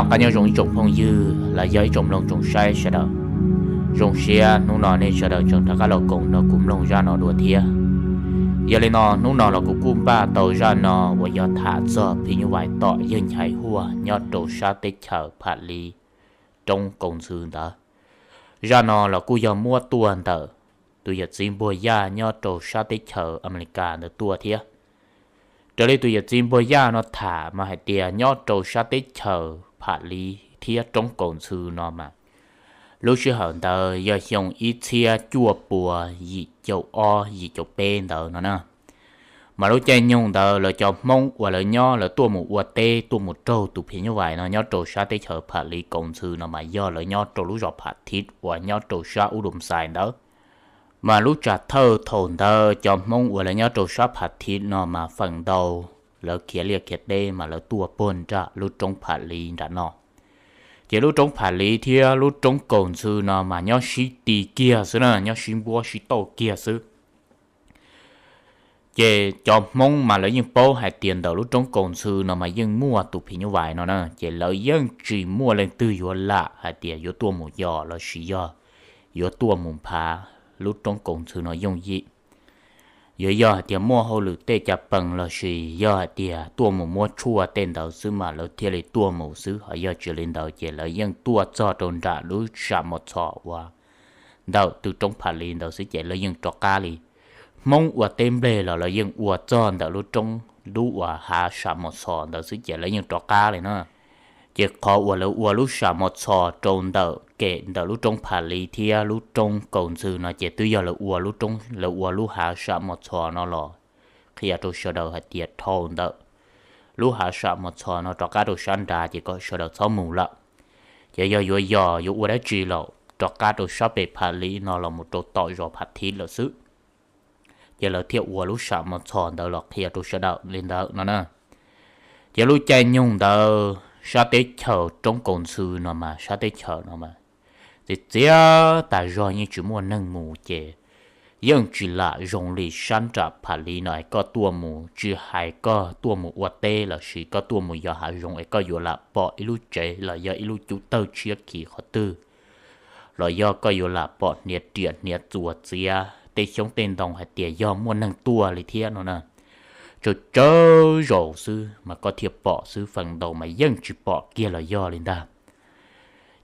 Nyob zoo ib tsoom phooj ywg los yog ib tsoom mloog tsoom saib sawv daws. Zoo siab hnub no nej sawv daws tseem rov qab los koom nrog kuv mloog zaj no dua thiab. Yog li no hnub no los kuv kuj npaj tau zaj no uas yog tham txog phim nyuj vais tom yawg Nchaiv Huaj nyob rau sab teb chaws Pham Li, roob Kaus Ntxhw ntawd. Zaj no los kuj yog muab tuaj ntawm tus yawm txiv Npuag Yaj nyob rau sab teb chaws Amelikas ntawd tuaj thiab. Raws li tus yawm txiv Npuag Yaj no tham mas hais tias nyob rau sab teb chaws Pham Li thiab roob Kaus Ntxhw no mas lub sij hawm ntawd yog xyoo ib txhiab cuaj puas yim caum ob yim caum peb ntawd no na. Mas lub caij nyoog ntawd lawv cov Hmoob uas lawv nyob lawv tuaj mus ua teb tuaj mus raug tus phim nyuj vais no nyob rau sab teb chaws Pham Li Kaus Ntxhw no mas yog lawv nyob rau lub zos Pham Thib uas nyob rau sab Ub Dum Xais ntawd. Mas lub tsam thawj thaum ntawd cov Hmoob uas lawv nyob rau sab Pham Thib no mas feem ntau lawv khiav liaj khiav teb mas lawv tuaj puag nram lub roob Pham Li nram no. Ces lub roob Pham Li thiab lub roob Kaus Ntxhw no mas nyob sib ti kiag xwb na, nyob sib npuab sib tauj kiag xwb. Ces cov Hmoob mas lawv yeej paub hais tias ntawm lub roob Kaus Ntxhw no mas yeej muaj tus phim nyuj vais no na, ces lawv yeej tsis muaj leej twg yuav lam hais tias yuav tuaj mus yos los sis yog yuav tuaj mus nphav lub roob Kaus Ntxhw no yooj yim. Yuav yog hais tias muaj hauj lwm tej cas pees los sis yog hais tias tuaj mus muab tshuaj tej ntawd xwb mas lawv thiaj li tuaj mus xwb, ho yog tsis li ntawd ces lawv yeej tuaj txog rau nram lub sam Mos Txhos uas ntawm tus roob Pham Li ntawd xwb ces lawv yeej rov qab li. Hmoob ua teb nplej los lawv yeej ua txog ntawm lub roob lub uas hav sam Mos Txhos ntawd xwb ces lawv yeej rov qab li na. Ces qhov uas lawv ua lub sam Mos Txhos rau ntawm kem ntawm lub roob Pham Li thiab lub roob Kaus Ntxhw no ces twb yog lawv ua lub roob, lawv ua lub hav sam Mos Txhos no los qhia rau sawv daws hais tias dhau ntawm lub hav sam Mos Txhos no rov qab rau sab nrad ces kom sawv daws txhob mus lawm. Ces yog yuav yos yuav ua dab tsi los rov qab rau sab pem Pham Li no los mus rau tom zos Pham Thib lawm xwb. Ces lawv thiaj ua lub sam Mos Txhos ntawd los qhia rau sawv daws li ntawd no na. Ces lub caij nyoog ntawd sab teb chaws roob Kaus Ntxhw no mas sab teb chaws no mas txias txias tas zog, yeej tsis muaj neeg mus ces yeej tsis lam zoo li sab nram Pham Li no es koj tuaj mus, tsis hais koj tuaj mus ua teb los sis koj tuaj mus yos hav zoov es koj yuav lam pom ib lub tsev los yog ib lub cub tawg tshiab khiv qhov twg, los yog koj yuav lam pom hniav riam hniav txuas txiav tej xyoob tej ntoo hais tias yog muaj neeg tuaj li thiab no na. Tsawg tsawg zaus xwb mas koj thiaj pom xwb, feem ntau mas yeej tsis pom kiag los yog li ntag.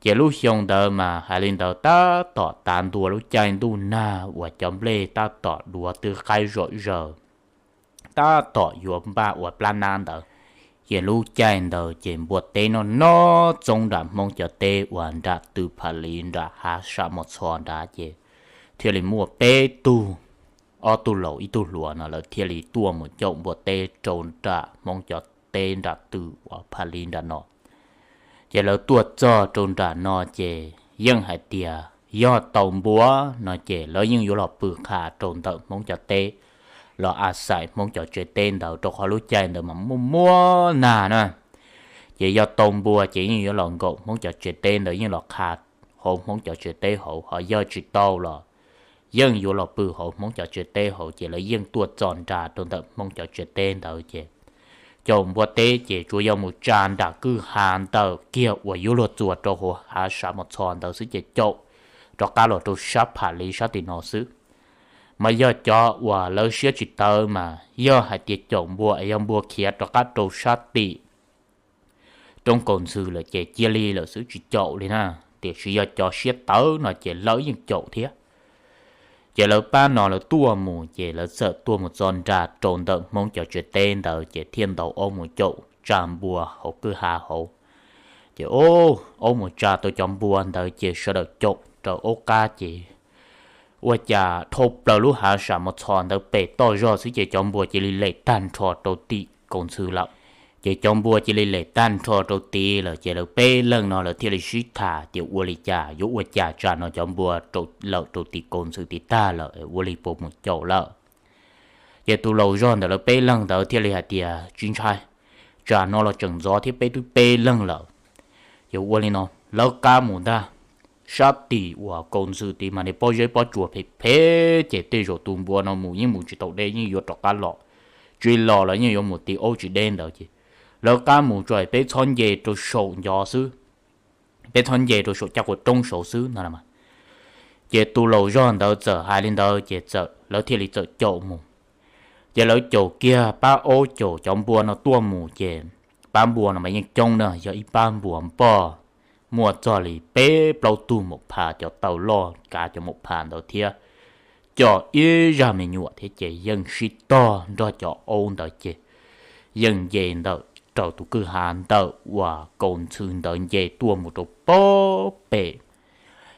Ces lub xyoo ntawd mas hais li ntawd tab tom tav ntua lub caij ntuj nag uas cov nplej tab tom duav twb qaib zom zaws, tab tom yuav npaj ua plab nab ntawd. Ces lub caij ntawd ces npua teb noj noj txoob nram Hmoob cov teb uas nram tw Pham Li nram hav sam Mos Txhos nrad ces thiaj li muaj peb tug, ob tug laus ib tug hluas no lawv thiaj li tuaj mus caum npua teb rau nram Hmoob cov teb nram tw uas Pham Li nram no. Ces lawv tuaj txog rau nram no ces yeej hais tias yog tau npua no ces lawv yeej yuav los pw qha rau ntawm Hmoob cov teb, los a xais Hmoob cov tsev teb ntawd rau qhov lub caij ntawd mas muaj muaj nag na. Ces yog tau npua ces yeej yuav los nkaum Hmoob cov tsev teb ntawd, yeej los qha hauv Hmoob cov tsev teb hauv, ho yog tsis tau los yeej yuav los pw hauv Hmoob cov tsev teb hauv. Ces lawv yeej tuaj txo nra rau ntawm Hmoob cov tsev teb ntawd ces caum npua teb ces tsuas yog mus tsa nram kwj ha ntawm kiag uas yuav luag txuas rau hauv hav sam Mos Txhos ntawd xwb ces caum rov qab los rau sab Pham Li sab tim no xwb. Mas yog cov uas lawv siab tsis tawv mas yog hais tias caum npua es yog npua khiav rov qab rau sab tim roob Kaus Ntxhw lawm ces cia li lawm xwb tsis caum li na. Tiam sis yog cov siab tawv no ces lawv yeej caum thiab. Ces lawv pab no lawv tuaj mus ces lawv txawm tuaj mus txo nra rau ntawm Hmoob cov tsev teb ntawd ces thiaj ntaus aub mus caum tsa npua hauv kwj ha hauv. Ces aub mus tsa tau cov npua ntawd ces sawv daws caum raws aub qab ces ua cas dhau plaws lub hav sam Mos Txhos ntawd pem toj zog xwb ces cov npua cia li lem tag nrho rau tim Kaus Ntxhw lawm. Ces cov npua cia li lem tag nrho rau tid lawm ces lawv peb leeg no lawv thiaj li sib tham tias ua li cas yuav ua cas tsam no cov npua lawm rau tim Kaus Ntxhw tid tag lawm ua li puas mus caum lawm. Ces tus laus zog ntawm lawv peb leeg ntawd thiaj li hais tias tsis ntshai, tsam no los tseem ntxov thiab peb twb peb leeg lawm. Ces ua li no lawv qab mus ntag. Sab tim uas Kaus Ntxhw tid mas niag pob zeb pob tsuas phem phem ces tej zaum tus npua no mus yeej mus tsis tau deb yeej yuav rov qab los, tsis los los yeej yuav mus ti aub tsis deb ntawd ces lawv qab mus tso peb txhob nce rau saum ncov xwb, peb txhob nce rau saum caj quas roob saud xwb no. Ces tus laus zog ntawd txawm hais li ntawd ces txawm lawv thiaj li txawm caum mus. Ces lawv caum kiag pab aub caum cov npua no tuaj mus ces pab npua no mas yeej coob na, yog ib pab npua npoj muaj txog li peb plaub tug maum pha, cov taw loj kav cov maum pha ntawd thiab, coj ib zaj me nyuam thiab ces yeej sib tog nrog cov aub ntawd ces yeej nce ntawm raws tus kwj ha ntawm uas kaus ntxhw ntawd nce tuaj mus rau pem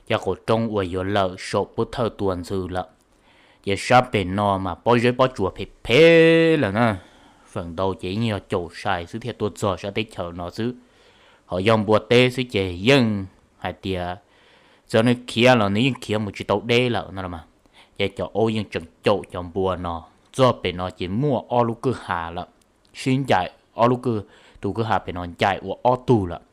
caj quas roob uas yuav lawm saum pub thawj tua ntxhw lawm. Ces sab pem no mas pob zeb pob tsuas phem phem lawm na, feem ntau ces yeej yog caum sai xwb thiaj tuaj txog sab teb chaws no xwb. Ho yog npua teb xwb ces yeej hais tias txawm nws khiav los nws yeej khiav mus tsis tau deb lawm no los mas. Ces cov aub yeej tseem caum cov npua no, txog pem no ces muaj ob lub kwj ha lawm, sib ncaim ob lub, tus kwj ha pem no ncaim ua ob tug lawm.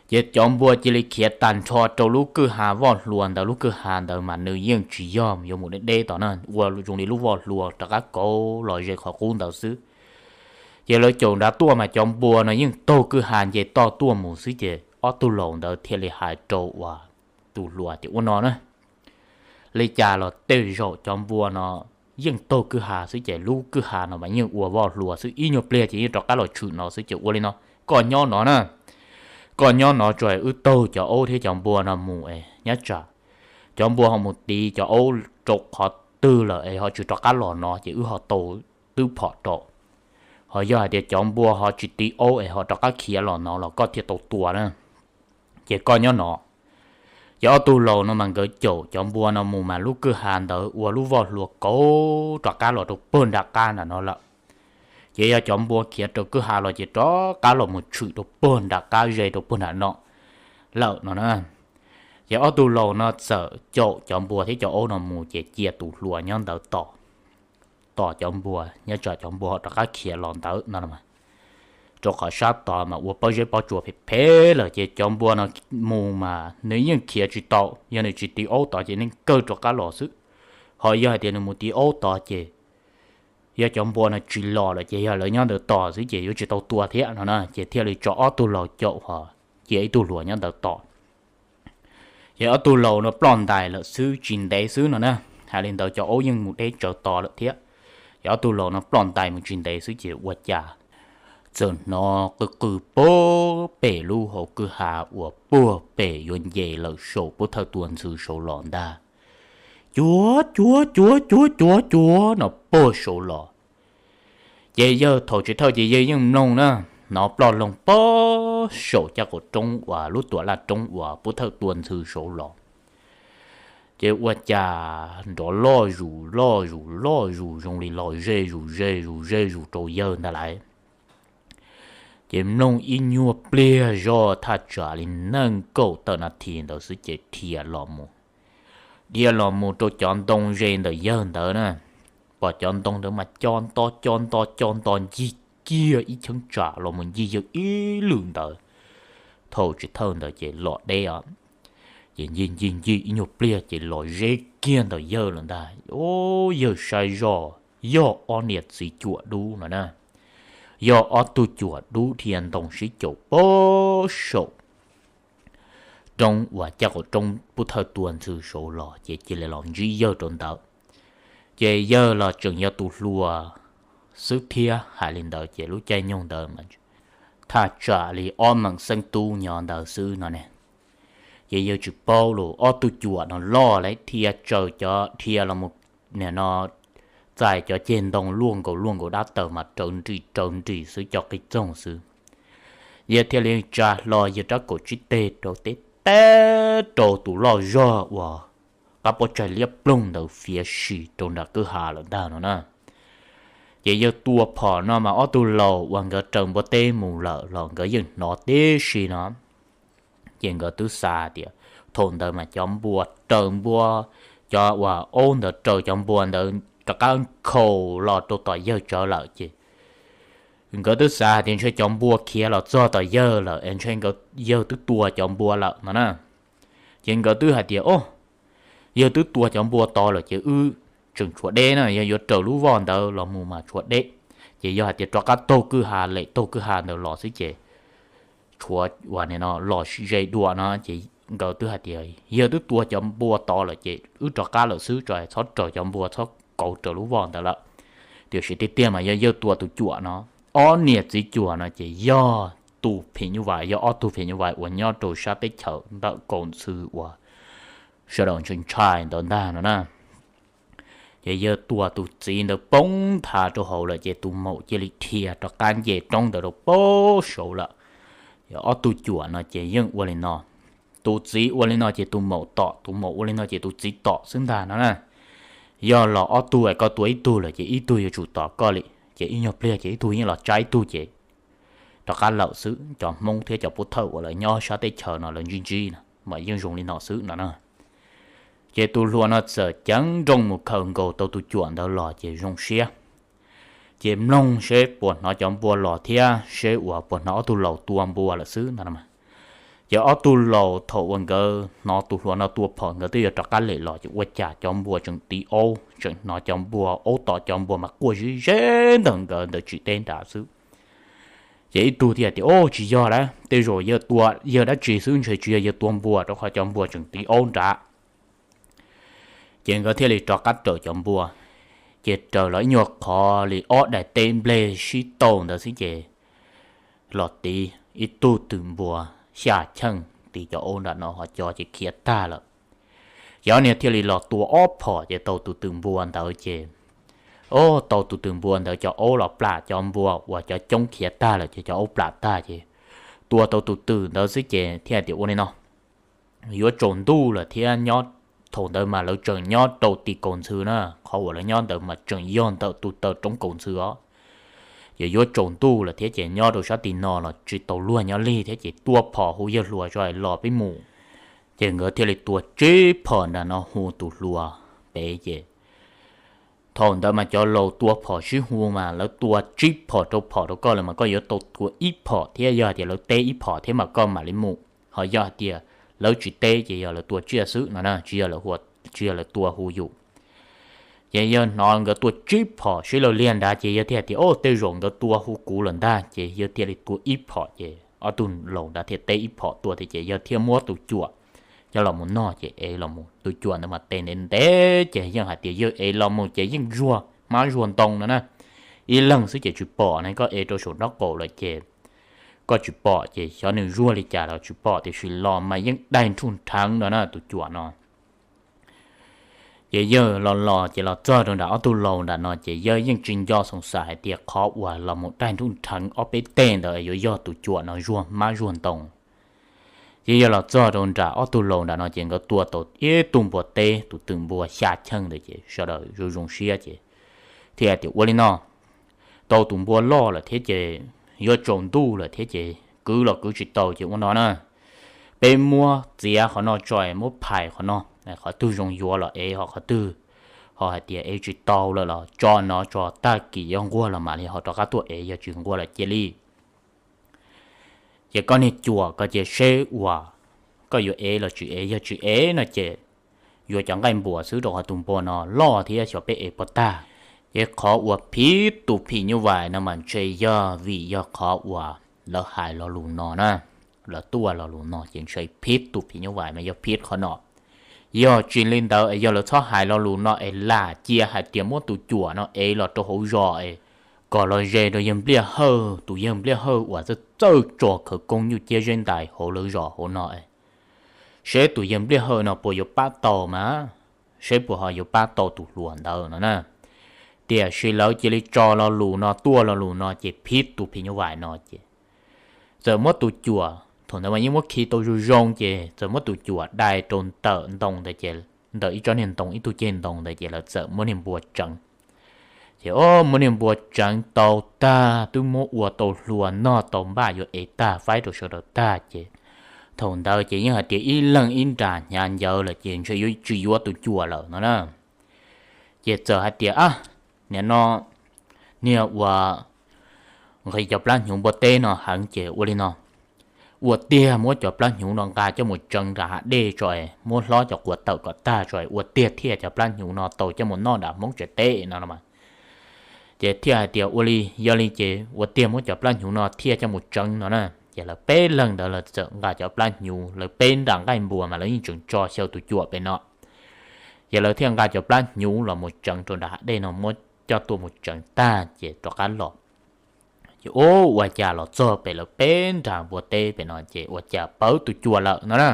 Ces cov npua cia li khiav tag nrho rau lub kwj ha voj hlua ntawd, lub kwj ha ntawd mas nws yeej tsis yog yuav mus deb deb tom na, ua zoo li lub voj hlua rov qab kauv los ze qhov qub ntawd xwb. Ces lawv caum nrad tuaj mas cov npua no yeej taug kwj ha nce toj tuaj mus xwb ces ob tug laus ntawd thiaj li hais rau uas tus hluas tias ua no na, li cas los tej zaum cov npua no yeej taug kwj ha xwb ces lub kwj ha no mas yeej ua voj hlua xwb, ib nyuag pliag ces yeej rov qab los tshwm no xwb ces ua li no, koj nyob no na, koj nyob no tso wb taug cov aub thiab cov npua no mus es nyob tsam cov npua ho mus tiv cov aub rau qhov twg lawm es ho tsis rov qab los no ces wb ho tau twb phom rau. Ho yog hais tias cov npua ho tsis tiv aub es ho rov qab khiav los no los koj thiaj tau tua na. Ces koj nyob no. Ces ob tug laus no mas nkawd caum cov npua no mus mas lub kwj ha ntawd ua lub voj hlua kauv rov qab los rau puag nram qab nram no lawm. Ces yog cov npua khiav raws kwj ha los ces rov qab los mus tshwm rau puag nram qab ze rau puag nram no lawm no na. Ces ob tug laus no txawm caum cov npua thiab cov aub no mus ces cia tus hluas nyob ntawd tos, tos cov npua nyob tsam cov npua ho rov qab khiav los ntawd no. Rau qhov sab tod mas ua pob zeb pob tsuas phem phem lawm ces cov npua no mus mas nws yeej khiav tsis tau, yog nws tsis tiv aub tod ces nws kawg rov qab los xwb. Ho yog hais tias nws mus tiv aub tod ces yog cov npua no tsis los lawm ces yog lawv nyob ntawd tos xwb ces yuav tsis tau tua thiab no na, ces thiaj li tso ob tug laus caum ho cia ib tug hluas nyob ntawd tos. Ces ob tug laus no ploj ntais lawm xwb tsis ntev xwb no na, hais li ntawd cov aub yeej mus deb tsawv tos lawm thiab. Ces ob tug laus no ploj ntais mus tsis ntev xwb ces ua cas txawm hnov qw qw puag pem lub hauv kwj ha uas puag pem yuav nce lawm saum pub thawj tua ntxhw saud los ntag. Cuav cuav cuav cuav cuav cuav no puag saud los. Ces yawg thaum tsis thawj ces yawg yeej mloog na, hnov ploj loog puag saum caj qaum roob uas lub tuam laj roob uas pub thawj tua ntxhw saud los. Ces ua cas nrov loj zus loj zus loj zus zoo li los ze zus ze zus ze zus rau yawg ntag lauj. Ces mloog ib nyuag pliag zog thaj tsam li nees nkaum tawm nas this ntawd xwb ces dhia los mus, dhia los mus rau cov ntoo ze ntawm yawg ntawd na. Pom cov ntoo ntawd mas co nto co nto co nto ncig kiag ib cheeb tsam los mus ncig yawg ib lwm ntawd. Thaum tsis thawj ntawd ces los deb os. Ces ncig ncig ncig ib nyuag pliag ces los ze kiag ntawm yawg lawm ntag. Yawg saib zoj yog ob niam txiv cuam dub no na, yog ob tug cuam dub dhia ntoo sib caum puag saum roob uas caj qaum roob pub thawj tua ntxhw saud los ces cia li los ntsib yawg rau ntawd. Ces yawg los tseem yog tus hluas xwb thiab, hais li ntawd ces lub caij nyoog ntawd mas thaj tsam li ob meem xeeb tub nyob ntawd xwb no ne. Ces yawg tsis paub los ob tug cuam no loj lawm dhia tsaws cov dhia los mus nim no txais cov ceg ntoo luaj nkaus luaj nkaus dab taws mas raws nrim raws nrim xwb cov qis txoog xwb. Yawg thiaj li tsa hlo yawg rab kaum tsib teg rau teb teb rau tus loj zog uas qab pob tsaig liab ploog ntawd fiav sim rau nram kwj ha lawm ntag no na. Ces yawg tua phom no mas ob tug laus uas nkawd raws npua teb mus lawm los nkawd yeej hnov tib si no. Ces nkawd twb xav tias thaum ntawd mas cov npua raws npua, cov uas aub ntawd raws cov npua ntawd rov qab nkhaus los rau tom yawg tsawv lawm ces nkawd twb xav hais tias ntshe cov npua khiav los txog tom yawg lawm es ntshe nkawd, yawg twb tua cov npua lawm no na. Ces nkawd twb hais tias o, yawg twb tua cov npua tod lawm ces wb tseem tshuav deb na, yog yuav raws lub voj ntawd los mus mas tshuav deb. Ces yog hais tias rov qab taug kwj ha, lem taug kwj ha ntawd los xwb ces tshuav uas nim no los ze dua no ces nkawd twb hais tias yawg twb tua cov npua tod lawm ces wb rov qab lawm xwb tso, txhob raws cov npua, txhob kauv raws lub voj ntawd lawm. Tiam sis tiag tiag mas yog yawg tua tus cuam no. Ob niam txiv cuam no ces yog tus phim nyuj vais, yog ob tug phim nyuj vais uas nyob rau sab teb chaws ntawm Kaus Ntxhw uas sawv daws ntshai ntshai ntawd ntag no na. Ces yawg tua tus txiv ntawd poob nthav rau hauv lawm ces tus maum cia li dhia rov qab nce roob ntawd rau pem saud lawm. Ob tug cuam no ces yeej ua li no, tus txiv ua li no ces tus maum tom, tus maum ua li no ces tus txiv tom xwb ntag no na. Yog los ob tug es koj tua ib tug lawm ces ib tug yuav tsum tom koj li, ces ib nyuag pliag ces ib tug yeej los tsa ib tug ces rov qab lawm xwb. Cov Hmoob thiab cov pov thawj uas lawv nyob sab teb chaws no lawv ntsib ntsib no mas yeej zoo li no xwb no na. Ces tus hluas no txawm ceev nrooj mus khaws nkaus tau tus cuam ntawd los ces zoo siab, ces mloog seb puas hnov cov npua los thiab seb uas puas hnov ob tug laus tua npua lawm xwb no. Ces ob tug laus thaum uas nkawd hnov tus hluas no tua phom nkawd twb yuav rov qab lem los ces ua cas cov npua tseem tiv aub, tseem hnov cov npua aub tom cov npua mas quaj zib zeb ntawm nkawd ntawm tsim teb nrad xwb. Ces ib tug thiaj tias, Au, tsis yog lawm, tej zaum yawg tua yawg dab tsi xwb, ntshe tsis yog yawg tua npua, rau qhov cov npua tseem tiv aub nrad. Ces nkawd thiaj li rov qab raws cov npua, ces raws los ib nyuag qhov li ob daim teb nplej sib tauj ntawd xwb ces los tiv ib tug twm npua xya cheej tiv cov aub nram no ho cov ces khiav tag lawm. Ces ob niag thiaj li los tua ob phom ces tau tus twm npua ntawd ces, o, tau tus twm npua ntawd cov aub los plam cov npua uas cov coob khiav tag lawm ces cov aub plam tag ces tua tau tus twm ntawd xwb ces thiaj tias ua li no, yuav tsaus ntuj lawm thiab nyob, thaum ntawd mas lawv tseem nyob rau tim Kaus Ntxhw na, qhov uas lawv nyob ntawd mas tseem yog ntawm tus taw roob Kaus Ntxhw os. Ces yuav tsaus ntuj lawm thiab ces nyob rau sab tim no los tsis tau luag nyob li thiab ces tua phom hu yawg hluas tso los peb mus. Ces nkawd thiaj li tua tsib phom nram no hu tus hluas pem ces thaum ntawd mas cov laus tua phom sib hu mas lawv tua tsib phom rau phom rau koj lawm mas koj yuav tau tua ib phom thiab, yog hais tias lawv teb ib phom thiab mas koj mam li mus, ho yog hais tias lawv tsis teb ces yog lawv tua tsiaj xwb no na, tsis yog lawv hu, tsis yog lawv tua hu yus. Ces yawg hnov nkawd tua tsib phom sib law liag nrad ces yawg thiaj tias, O, tej zaum nkawd tua hu kuv lawm ntag. Ces yawg thiaj li tua ib phom ces ob tug laus nrad thiaj teb ib phom tuaj thiab ces yawg thiaj muab tus cuam coj los mus noj ces ev los mus. Tus cuam ntawd mas tes ntev ntev ces yeej hais tias yawg ev los mus ces yeej zuag hmab zuag ntoo no na. Ib leeg xwb ces tsis pom ne, koj ev rau saum nraub qaum lawm ces koj tsis pom, ces xyov nws zuag li cas los tsis pom, tiam sis los mas yeej daig nrhuj nrheev no na tus cuam no. Ces yawg los los ces los txog rau nram ob tug laus nram no ces yawg yeej tsis nco xoov xav hais tias qhov uas los mus daig nrhuj nrheev ob peb teg ntawd yuav yog tus cuam no zuag hmab zuag ntoo. Ces yawg los txog rau nram ob tug laus nram no ces nkawd tua tau ib tug npua teb, tus twm npua xya cheej ntawd ces sawv daws zoo zoo siab ces thiaj tias ua li no, tau tus npua loj lawm thiab ces yuav tsaus ntuj lawm thiab ces kwv los kwv tsis tau ces ua no na, peb muab txiav qhov no tso, muab phais qhov no, qhov twg zoo yuav los ev, ho qhov twg ho hais tias ev tsis tau lawm los tso no tso, tag kis yuav nquag los mam li ho rov qab tuaj ev, yog tsis nquag los cia li. Ces koj niag cuam ko ces seb uas koj yuav ev los tsis ev, yog tsis ev no ces yuav cov nqaij npuas xwb rau qhov tus npua no loj thiab xyov peb ev puas tag. Ces qhov uas phiv tus phim nyuj vais no mas ntshe yog vim yog qhov uas lawv hais lo lus no na, lawv tuaj lo lus no ces ntshe phiv tus phim nyuj vais mas yog phiv qhov no. Yog tsis li ntawd es yog lawv txhob hais lo lus no es lam cia hais tias muab tus cuam no ev los rau hauv zos es kom los ze rau yawg Npliaj Hawj, tus yawg Npliaj Hawj uas txawj txawj tso khawv koob nyuj ciab zeb ntais hauv lawv zos hauv no es seb tus yawg Npliaj Hawj no puas yuav pab tau mas, seb puas ho yuav pab tau tus hluas ntawd no na. Tiam sis lawv cia li tso lo lus no, tuaj lo lus no ces phiv tus phim nyuj vais no ces txawm muab tus cuam, thaum ntawd mas yeej muab khi tau zoo zoo ces txawm muab tus cuam dai rau ntawm ntoo ntawd ces ntawm ib tsob niag ntoo, ib tug ceg ntoo ntawd ces lawv txawm muab niag npua tseev. Ces o, muab niag npua tseev tau tag, twb muab ua tau hlua noj tau npaj yuav ev tag faib rau sawv daws tag ces thaum ntawd ces yeej hais tias ib leeg ib nra hnyav ncawv lawm ces ntshe yuav tsis yuav tus cuam lawm no na. Ces txawm hais tias, A, nim no niag uas nqhis cov plab hnyuv npua teb no heev ces ua li no, ua tiag muab cov plab hnyuv no nqa coj mus tseev nram hav dej tso, muab hlob cov quav tawm kom tag tso, ua tiag thiaj cov plab hnyuv no tau coj mus noj nram Hmoob tsev teb no no mas. Ces thiaj hais tias ua li, yog li ces ua tiag muab cov plab hnyuv no thiaj coj mus tseev no na. Ces lawv peb leeg ntawd lawv txawm nqa cov plab hnyuv, lawv peb nra nqaij npua mas lawv yeej tseem tso xyaw tus cuam pem no. Ces lawv thiaj nqa cov plab hnyuv los mus tseev rau nram hav dej no, muab coj tuaj mus tseev tag ces rov qab los. Ces ua cas los txog pem lawv peb nra npua teb pem no ces ua cas pawv tus cuam lawm no na.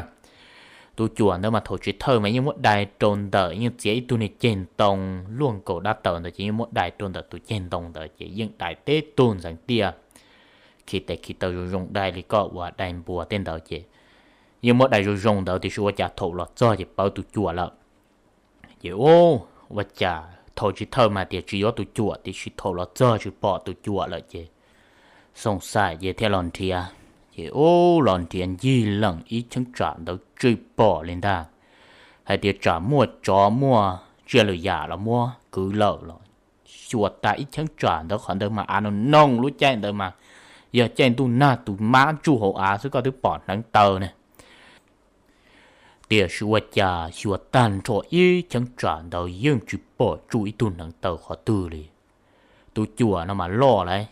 Tus cuam ntawd mas thaum chiv thawj mas yeej muab dai rau ntawm, yeej txiav ib tug niag ceg ntoo luaj nkaus dab taws ntawd ces yeej muab dai rau ntawm tus ceg ntoo ntawd ces yeej dai teb tug ntxeev tiaj, khi tes khi taw zoo zoo dai li koj uas dai npua tej ntawd ces yeej muab dai zoo zoo ntawd tiam sis ua cas thaum los txog ces pawv tus cuam lawm. Ces ua cas thaum chiv thawj mas tias tsis yuav tus cuam tiam sis thaum los txog tsis pom tus cuam lawm ces xoom xaim ces thiaj los nrhiav. Ces ua los nrhiav ncig leem ib cheeb tsam ntawd tsis pom li ntag, hais tias tsam muaj tsov muaj tsiaj lwm yam los muab kwv lawm los xyuas tag ib cheeb tsam ntawd qhov ntawd mas av no noog lub caij ntawd mas yog caij ntuj nag tus mab tsuj hauv av xwb koj twb pom hneev taw ne. Tiam sis ua cas xyuas tag nrho ib cheeb tsam ntawd yeej tsis pom tsuj ib tug hneev taw qhov twg li. Tus cuam no mas loj lawm,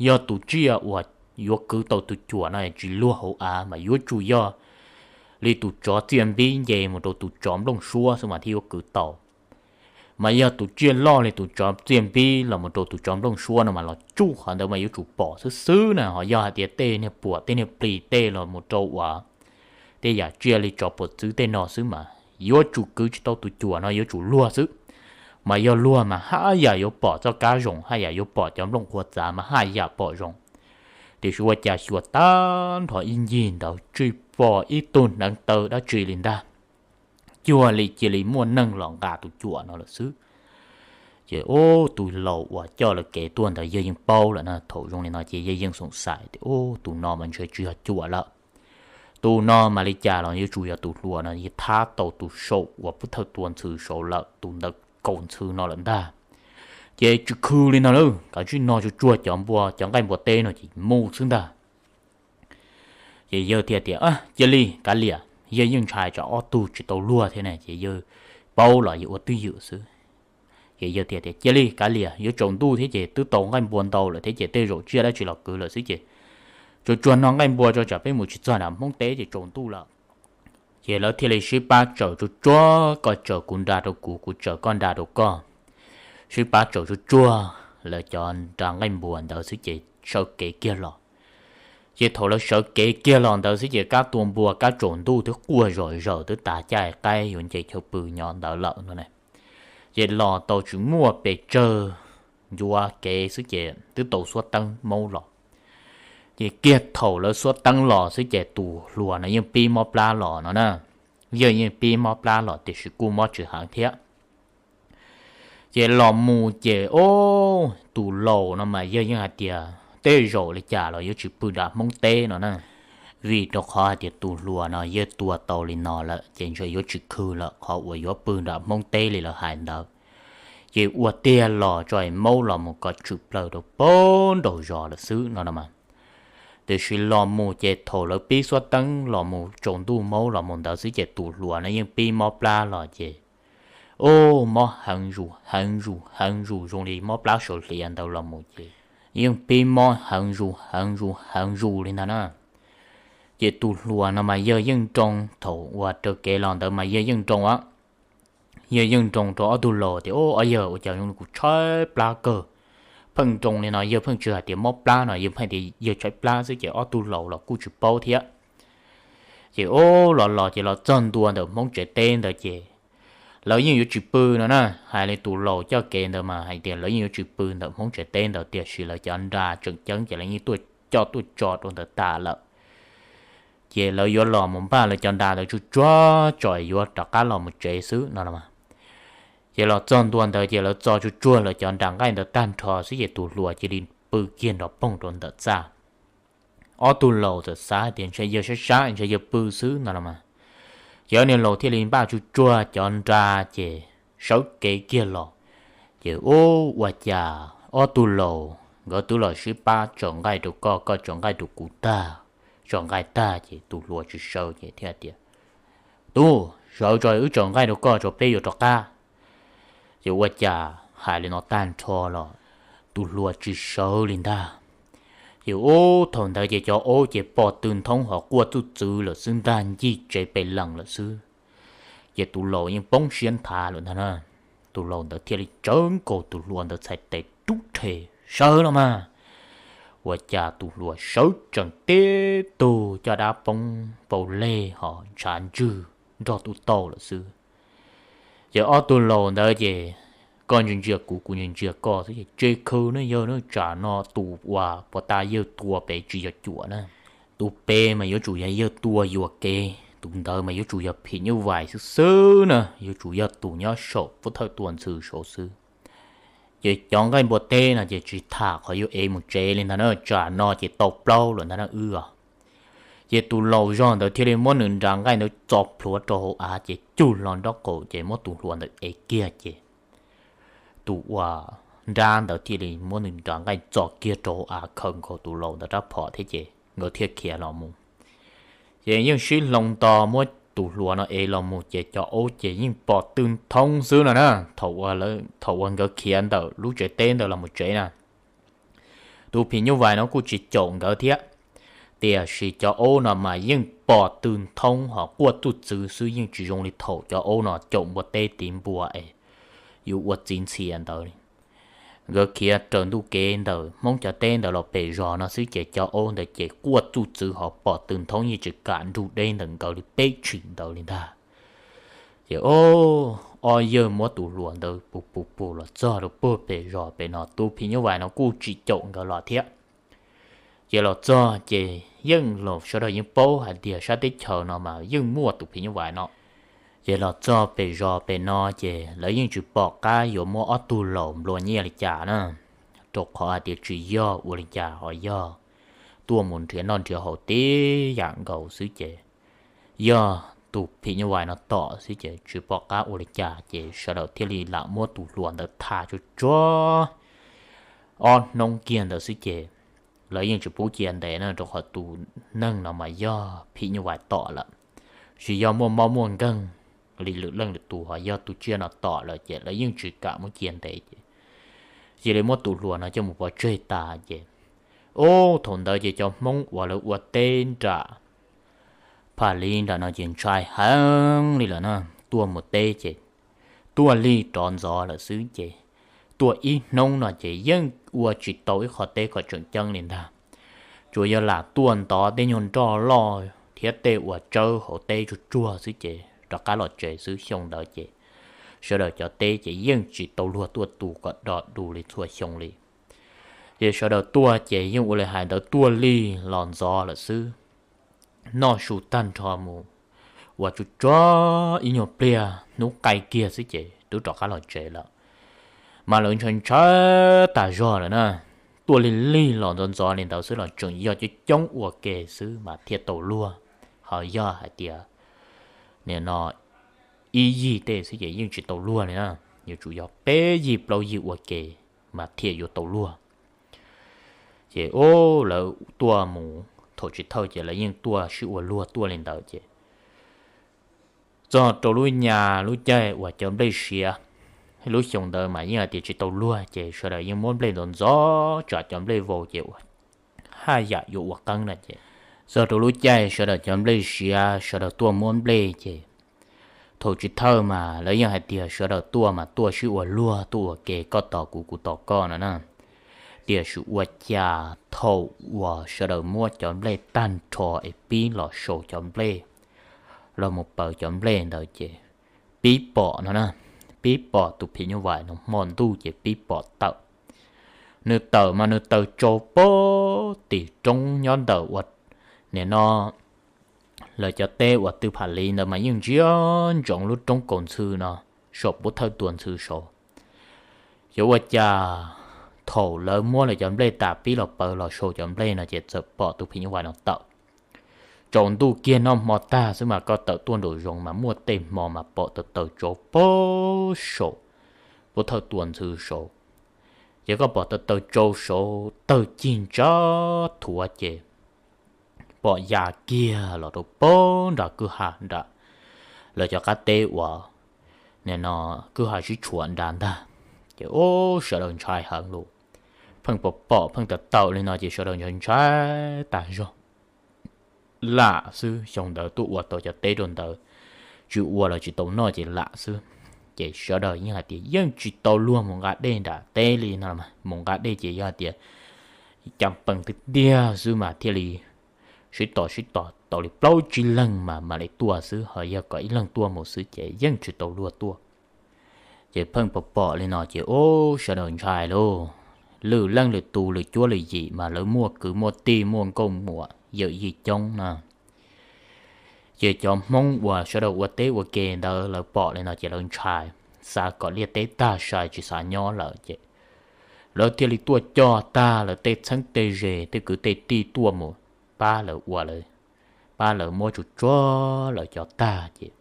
yog tus tsiaj uas yuav kwv tau tus cuam no tsis luag hauv av mas yuav tsum yog li tus tsov txiaj npib nce mus rau tus tsov nplooj suab xwb mas thiaj yuav kwv tau. Mas yog tus tsiaj loj li tus tsov txiaj npib los mus rau tus tsov nplooj suab no mas los tsuj qhov ntawd mas yuav tsum pom xwb xwb na, ho yog hais tias tej niag puam tej niag plis tej los mus rau uas tej yam tsiaj li tsov puam txwv tej no xwb mas yuav tsum kwv tsis tau tus cuam no yuav tsum luag xwb. Mas yog luag mas haj yam yuav pom txoj kab zoo, haj yam yuav pom cov nplooj qhuav txav mas haj yam pom zoo. Tiam sis ua cas xyuas tag nrho ib ncig ntawd tsis pom ib tug hneev taw dab tsi li ntag, cuag li cia li muaj neeg los nqa tus cuam no lawm xwb. Ces ub tus laus uas coj lawv kev tuaj ntawd yawg yeej paub lawm na, thaum zoo li no ces yawg yeej xoom xaim tias ub tus no mas ntshe tsis yog cuam lawm. Tus no mas li cas los yuav tsum yog tus hluas no yeej thab tau tus saum uas pub thawj tua ntxhw saud lawm, tus ntawd kaus ntxhw no lawm ntag. Ces tsis khw li no lawm, kav tsij no tsuag tsuag cov npua cov nqaij npua teb no ces mus xwb ntag. Ces yawg thiaj tias cia li kav liam, yawg yeej ntshai tsam ob tug tsis tau luag thiab ne ces yawg paub los yawg ua twj ywm xwb. Ces yawg thiaj tias cia li kav liam, yuav tsaus ntuj thiab ces twb tau nqaij npua ntau lawm thiab ces tej zaum tsiaj dab tsi los kwv lawm xwb ces tsuag tsuag no nqaij npua tso tsam peb mus tsis txog nram Hmoob teb ces tsaus ntuj lawm. Ces lawv thiaj li sib pab tsawm tsuag tsuag, koj tsawm kuv nra rau kuv, kuv tsawm koj nra rau koj. Sib pab tsawm tsuag tsuag lawv cov nra nqaij npua ntawd xwb ces sawv kev kiag los. Ces thaum lawv sawv kev kiag los ntawd xwb ces kab tua npua kab tsaus ntuj twb quaj zom zaws twb tas caij qaib yuav nce chaw pw nyob ntawd lawm no ne. Ces los tau tsis muaj pes tsawg ncuav kev xwb ces twb tau suab teeb maub los. Ces kiag thaum lawv suab teeb los xwb ces tus hluas no yeej pib mob plab los no na. Yawg yeej pib mob plab los tiam sis kuj mob tsis heev thiab. Ces los mus ces ub tus laus no mas yawg yeej hais tias tej zaum li cas los yuav tsis pw nram Hmoob teb no na, vim rau qhov hais tias tus hluas no yawg tua tau li no lawm ces ntshe yuav tsis khw lawm qhov uas yuav pw nram Hmoob teb li lawv hais ntawd. Ces ua tiag los tso es maub los mus kom tshwm plaws rau pem nraum zos lawm xwb no no mas. Tiam sis los mus ces thaum lawv pib suab teeb los mus tsaus ntuj maub los mus ntawd xwb ces tus hluas no yeej pib mob plab los ces ub mob heev zus heev zus heev zus zoo li mob plab saum hliav ntawd los mus ces yeej pib mob heev zus heev zus heev zus li ntag na. Ces tus hluas no mas yawg yeej nroo, thaum uas raws kev los ntawd mas yawg yeej nroo, yawg yeej nroo rau ob tug laus tias ub ob yawg ua cas zoo li kuv tshaib plab kawg. Pheej nroo li no yawg pheej tsis hais tias mob plab no, yawg pheej tias yawg tshaib plab xwb ces ob tug laus los kuj tsis paub thiab. Ces ub los los ces los txog ntua ntawm Hmoob tsev teb ntawd ces lawv yeej yuav tsis pw no na. Hais li tus laus coj kev ntawd mas hais tias lawv yeej yuav tsis pw ntawm Hmoob tsev teb ntawd tiam sis lawv cov nra tseem ceeb ces lawv yeej tuaj coj tuaj tso rau ntawd tas lawm. Ces lawv yuav los mus npaj lawv cov nra ntawd tsuag tsuag tso yuav rov qab los mus tsev xwb no los mas. Ces los txog ntua ntawd ces lawv txo tsuag tsuag lawv cov nra nqaij ntawd tag nrho xwb ces tus hluas cia li pw kiag nrov poog rau ntawm txaj. Ob tug laus txawm xav hais tias ntshe yawg sab sab ntshe yawg pw xwb no los mas. Ces ob niag laus thiaj li npaj tsuag tsuag cov nra ces sawv kev kiag los. Ces ub ua cas ob tug laus nkawd twb los sib pab tsaws nqaij rau koj, koj tsaws nqaij rau kuv tag, tsaws nqaij tag ces tus hluas tsis sawv ces thiaj tias tub sawv tso wb tsaws nqaij rau koj tso peb yuav rov qab. Ces ua cas hais li no tag nrho los tus hluas tsis sawv li ntag. Ces ub thaum ntawd ces cov aub ces pom tw nthoob ho quaj txuj txwv lawm xwb ntag, ncig tsev pes lees lawm xwb. Ces tus laus yeej poob siab nthav lawm ntag na. Tus laus ntawd thiaj li tsawv nkaus tus hluas ntawd txhais tes rub rhe, sawv los mas. Ua cas tus hluas sawv tsees tib tug caj dab poob npau lej ho ntshav ntswg nrog tus tau lawm xwb. Ces ob tug laus ntawd ces koj ntsia ntsia kuv, kuv ntsia ntsia koj xwb ces tse khw ne yawg na, tsam no tus uas pov tas yawg tua pem tsis yog cuam na. Tus pem mas yuav tsum yog yawg tua yuam kev, tus ntawd mas yuav tsum yog phim nyuj vais xwb xwb na, yuav tsum yog tus nyob saum pub thawj tua ntxhw saud xwb. Ces cov nqaij npua teb no ces tsis tham qhov yuav ev mus tsev li ntag na, tsam no ces tau plaub lawm ntag na wb os. Ces tus laus zog ntawd thiaj li muab nws nra nqaij ntawd txo plhuav rau hauv av ces cug hlo nraub qaum ces muab tus hluas ntawd ev kiag ces tus uas nrab ntawd thiaj li muab nws nra nqaij txo kiag rau hauv av khaws nkaus tus laus ntawd rab phom thiab ces nkawd thiaj khiav los mus. Ces yeej sib hloov nto muab tus hluas no ev los mus ces cov aub ces yeej pom tw nthoob xwb no na. Thaum uas nkawd khiav ntawm lub tsev teb ntawd los mus tsev na, tus phim nyuj vais no kuj tsis caum nkawd thiab, tiam sis cov aub no mas yeej pom tw nthoob ho quaj txuj txwv xwb, yeej tsis zoo li thaum cov aub no caum npua teb tiv npua es yuav ua txiv ntxhias ntawd li. Nkawd khiav raws ntuj kev ntawm Hmoob cov teb ntawd los pem zos no xwb ces cov aub ntawd ces quaj txuj txwv ho pom tw nthoob yeej tsis kam nrug deb ntawm nkawd li peb tshim ntawd li ntag. Ces ob yawg muab tus hluas ntawd pus pus pus los txog rau puag pem zos pem no, tus phim nyuj vais no kuj tsis caum nkawd los thiab. Ces los txog ces yeej los sawv daws yeej paub hais tias sab teb chaws no mas yeej muaj tus phim nyuj vais no. Ces los txog pem zos pem no ces lawv yeej tsis pom qab yuav muab ob tug laus nplua nyiaj li cas na, rau qhov hais tias tsis yog ua li cas ho yog tuaj mus nrhiav noj nrhiav haus tib yam nkaus xwb ces yog tus phim nyuj vais no tom xwb ces tsis pom qab ua li cas ces sawv daws thiaj li lam muab tus hluas ntawd tha tsuag tsuag ob hnub kiag ntawd xwb ces lawv yeej tsis pub cia ntev na, rau qhov tus neeg no mas yog phim nyuj vais tom lawm, tsis yog muaj mob muaj nkeeg li lwm leej lwm tus, ho yog tus tsiaj no tom lawm ces lawv yeej tsis kam muab cia ntev ces cia li muab tus hluas no coj mus pov tseg tas ces, ub, thaum ntawd ces cov Hmoob uas lawv ua teb nram Pham Li nram no ces ntshai heev li lawm na, tuaj mus teb ces tuaj lig rov ntxov lawm xwb ces tuaj ib hnub no ces yeej ua tsis tau ib qho teb kom tseem ceeb li ntag. Tsuas yog lam tuaj ntov tej nyuag nroj loj thiab tej uas tsawb hauv teb tsuag tsuag xwb ces rov qab los tsev xwb. Xyoo ntawd ces sawv daws cov teb ces yeej tsis tau luag tuaj tu kom do du li txhua xyoo li. Ces sawv daws tuaj ces yeej ua li hais ntawd tuaj lig los ntxov lawm xwb. Noj su tag nrho mus, ua tsuag tsuag ib nyuag pliag hnub qaij kiag xwb ces twb rov qab los tsev lawm. Mas lawv ntshai ntshai tas zog lawm na, tuaj lig lig los ntxov ntxov li ntawd xwb los tseem yog coob coob ua ke xwb mas thiaj tau luag. Ho yog hais tias nim no ib yig tej xwb ces yeej tsis tau luag li na, yuav tsum yog peb yig plaub yig ua ke mas thiaj yuav tau luag. Ces ub, lawv tuaj mus thaum tsis thawj ces lawv yeej tuaj sib ua luag tuaj li ntawd ces txog rau lub nyas lub caij uas cov nplej siav, lub xyoo ntawd mas yeej hais tias tsis tau luag ces sawv daws yeej muab nplej ntxov ntxov tsam cov nplej vau ces ua haj yam yuav ua qeeb na ces txog rau lub caij sawv daws cov nplej siav sawv daws tuaj muab nplej ces thaum tsis thawj mas lawv yeej hais tias sawv daws tuaj mas tuaj sib ua luag tuaj ua ke koj tos kuv kuv tos koj no na. Tiam sis ua cas thaum uas sawv daws muab cov nplej tag nrho es pib los sau cov nplej los mus paws cov nplej ntawd ces pib pom no na, pib pom tus phim nyuj vais no hmo ntuj ces pib pom tawm. Nws tawm mas nws tawm tsau pem tim roob nyob ntawm ua nim no lawv cov teb uas tw Pham Li ntawd mas yeej ntsia ntsoov lub roob kaus ntxhw no saum pub thawj tua ntxhw saud. Ces ua cas thaum lawv muab lawv cov nplej tas pib los paws los sau cov nplej no ces txawm pom tus phim nyuj vais no tawm. Tsaus ntuj kiag noj hmo tag xwb mas koj tawm tuaj nraum zoov mas muaj tej hmo mas pom tawm tawm tsau pem saum pub thawj tua ntxhw saud. Ces koj pom tawm tawm tsau saud tawg cig ntsa thuav ces pom ya kiag los rau pem nram kwj ha nram lawv cov qab teb uas nim no kwj ha sib tshuam nrad ntag. Ces ub, sawv daws ntshai heev lawm. pheej pom pom pheej tawm tawm li no ces sawv daws ntshai ntshai tas zog. Lam xwb, xyoo ntawd tuaj ua tau cov teb rau ntawd, tsis ua los tsis tau noj ces lam xwb. Ces sawv daws yeej hais tias yeej tsis tau luag mus nqa dej nram teb li no, mus nqa dej ces yog hais tias cas pees tiag tiag xwb mas thiaj li sib tos sib tos tau li plaub tsib leeg mas mam li tuaj xwb, ho yog kom ib leeg tuaj mus xwb ces yeej tsis tau luag tuaj. Ces pheej pom pom li no ces ub sawv daws ntshai lauj, lwm leej lwm tus lwm cuab lwm yim mas lawv muaj kwv muaj tij muaj nkauj muam yawm yij coob na. Ces cov Hmoob uas sawv daws ua teb ua ke ntawd lawv pom li no ces lawv ntshai, xav kom liaj teb tag sai tsis xav nyob lawm ces lawv thiaj li tuaj coj tag lawv tej txheeb tej ze tej kwv tej tij tuaj mus pab lawv ua lawv, pab lawv muab tsuj tsuag lawv cov tag ces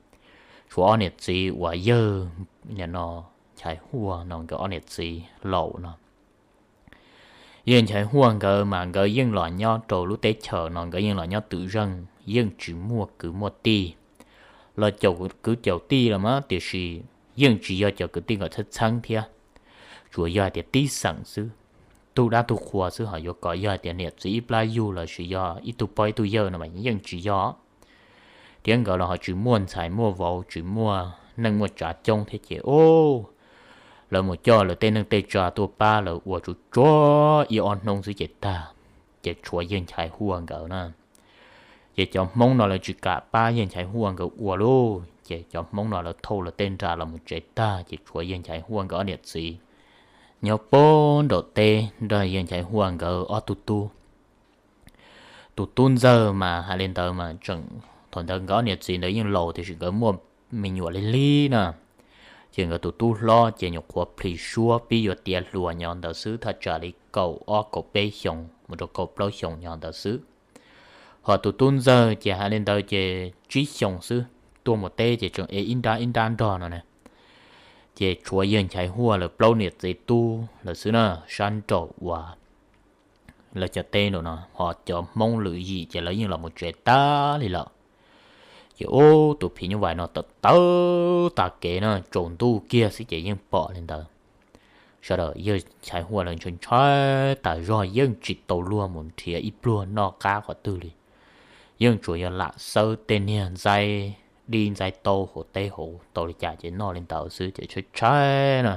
tshuav ob niam txiv uas yawg, nim no Nchaiv Huaj no nkawd ob niam txiv laus no. Yawg Nchaiv Huaj nkawd mas nkawd yeej los nyob rau lub teb chaws no nkawd yeej los nyob twm zeej yeej tsis muaj kwv muaj tij, los caum kwv caum tij los mas tiam sis yeej tsis yog cov kwv tij kom txheeb txheeb thiab, tsuas yog hais tias tib xeem xwb, tug dab tug qhua xwb, ho yuav kom yog hais tias niam txiv ib plab yug los sis yog ib tug pog ib tug yawg no mas yeej tsis yog. Thiab nkawd los ho tsis muaj ntxhais muaj vauv tsis muaj neej muaj tsav coob thiab ces ub, lawv mus coj lawv tej neej tej tsav tuaj pab lawv ua tsuj tsuag ib ob hnub xwb ces tag. Ces tshuav yawg Nchaiv Huaj nkawd na. Ces cov Hmoob no lawv tsis kam pab yawg Nchaiv Huaj nkawd ua lauj, ces cov Hmoob no lawv thauj lawv tej nra los mus tsev tag ces tshuav yawg Nchaiv Huaj nkawd ob niam txiv nyob puag nraum teb nrog yawg Nchaiv Huaj nkawd ob tug tub. Tus tub ntxawg mas hais li ntawd mas tseem, thaum ntawd nkawd ob niam txiv ntawd yeej laus tiam sis nkawd muaj me nyuam lig lig na. Ces nkawd tus tub hlob ces nyuam qhuav plhis suab pib yuav tiav hluas nyob ntawd xwb, thaj tsam li kaum ob kaum peb xyoos mus rau kaum plaub xyoos nyob ntawd xwb. Ho tus tub ntxawg ces hais li ntawd ces tsib xyoos xwb, tuaj mus teb ces tseem ev ib nrab ib nrab nrog no na. Ces tshuav yawg Nchaiv Huaj lawv plaub niam txiv tub lawm xwb na, sab nraum uas lawv cov teb nraum no, ho cov Hmoob lwm yim ces lawv yeej los mus tsev tag li lawm. Ces ub, tus phim nyuj vais no tawm tawm tas kev na, tsaus ntuj kiag xwb ces yeej pom li ntawd. Sawv daws yawg Nchaiv Huaj lawv ntshai ntshai tas zog yeej tsis tau luag mus nrhiav ib pluag noj qab qhov twg li. Yeej tsuas yog lam xawb tej niag ntxaib dib ntxaib taub hauv teb hauv tau li cas ces noj li ntawd xwb ces tshaib tshaib na.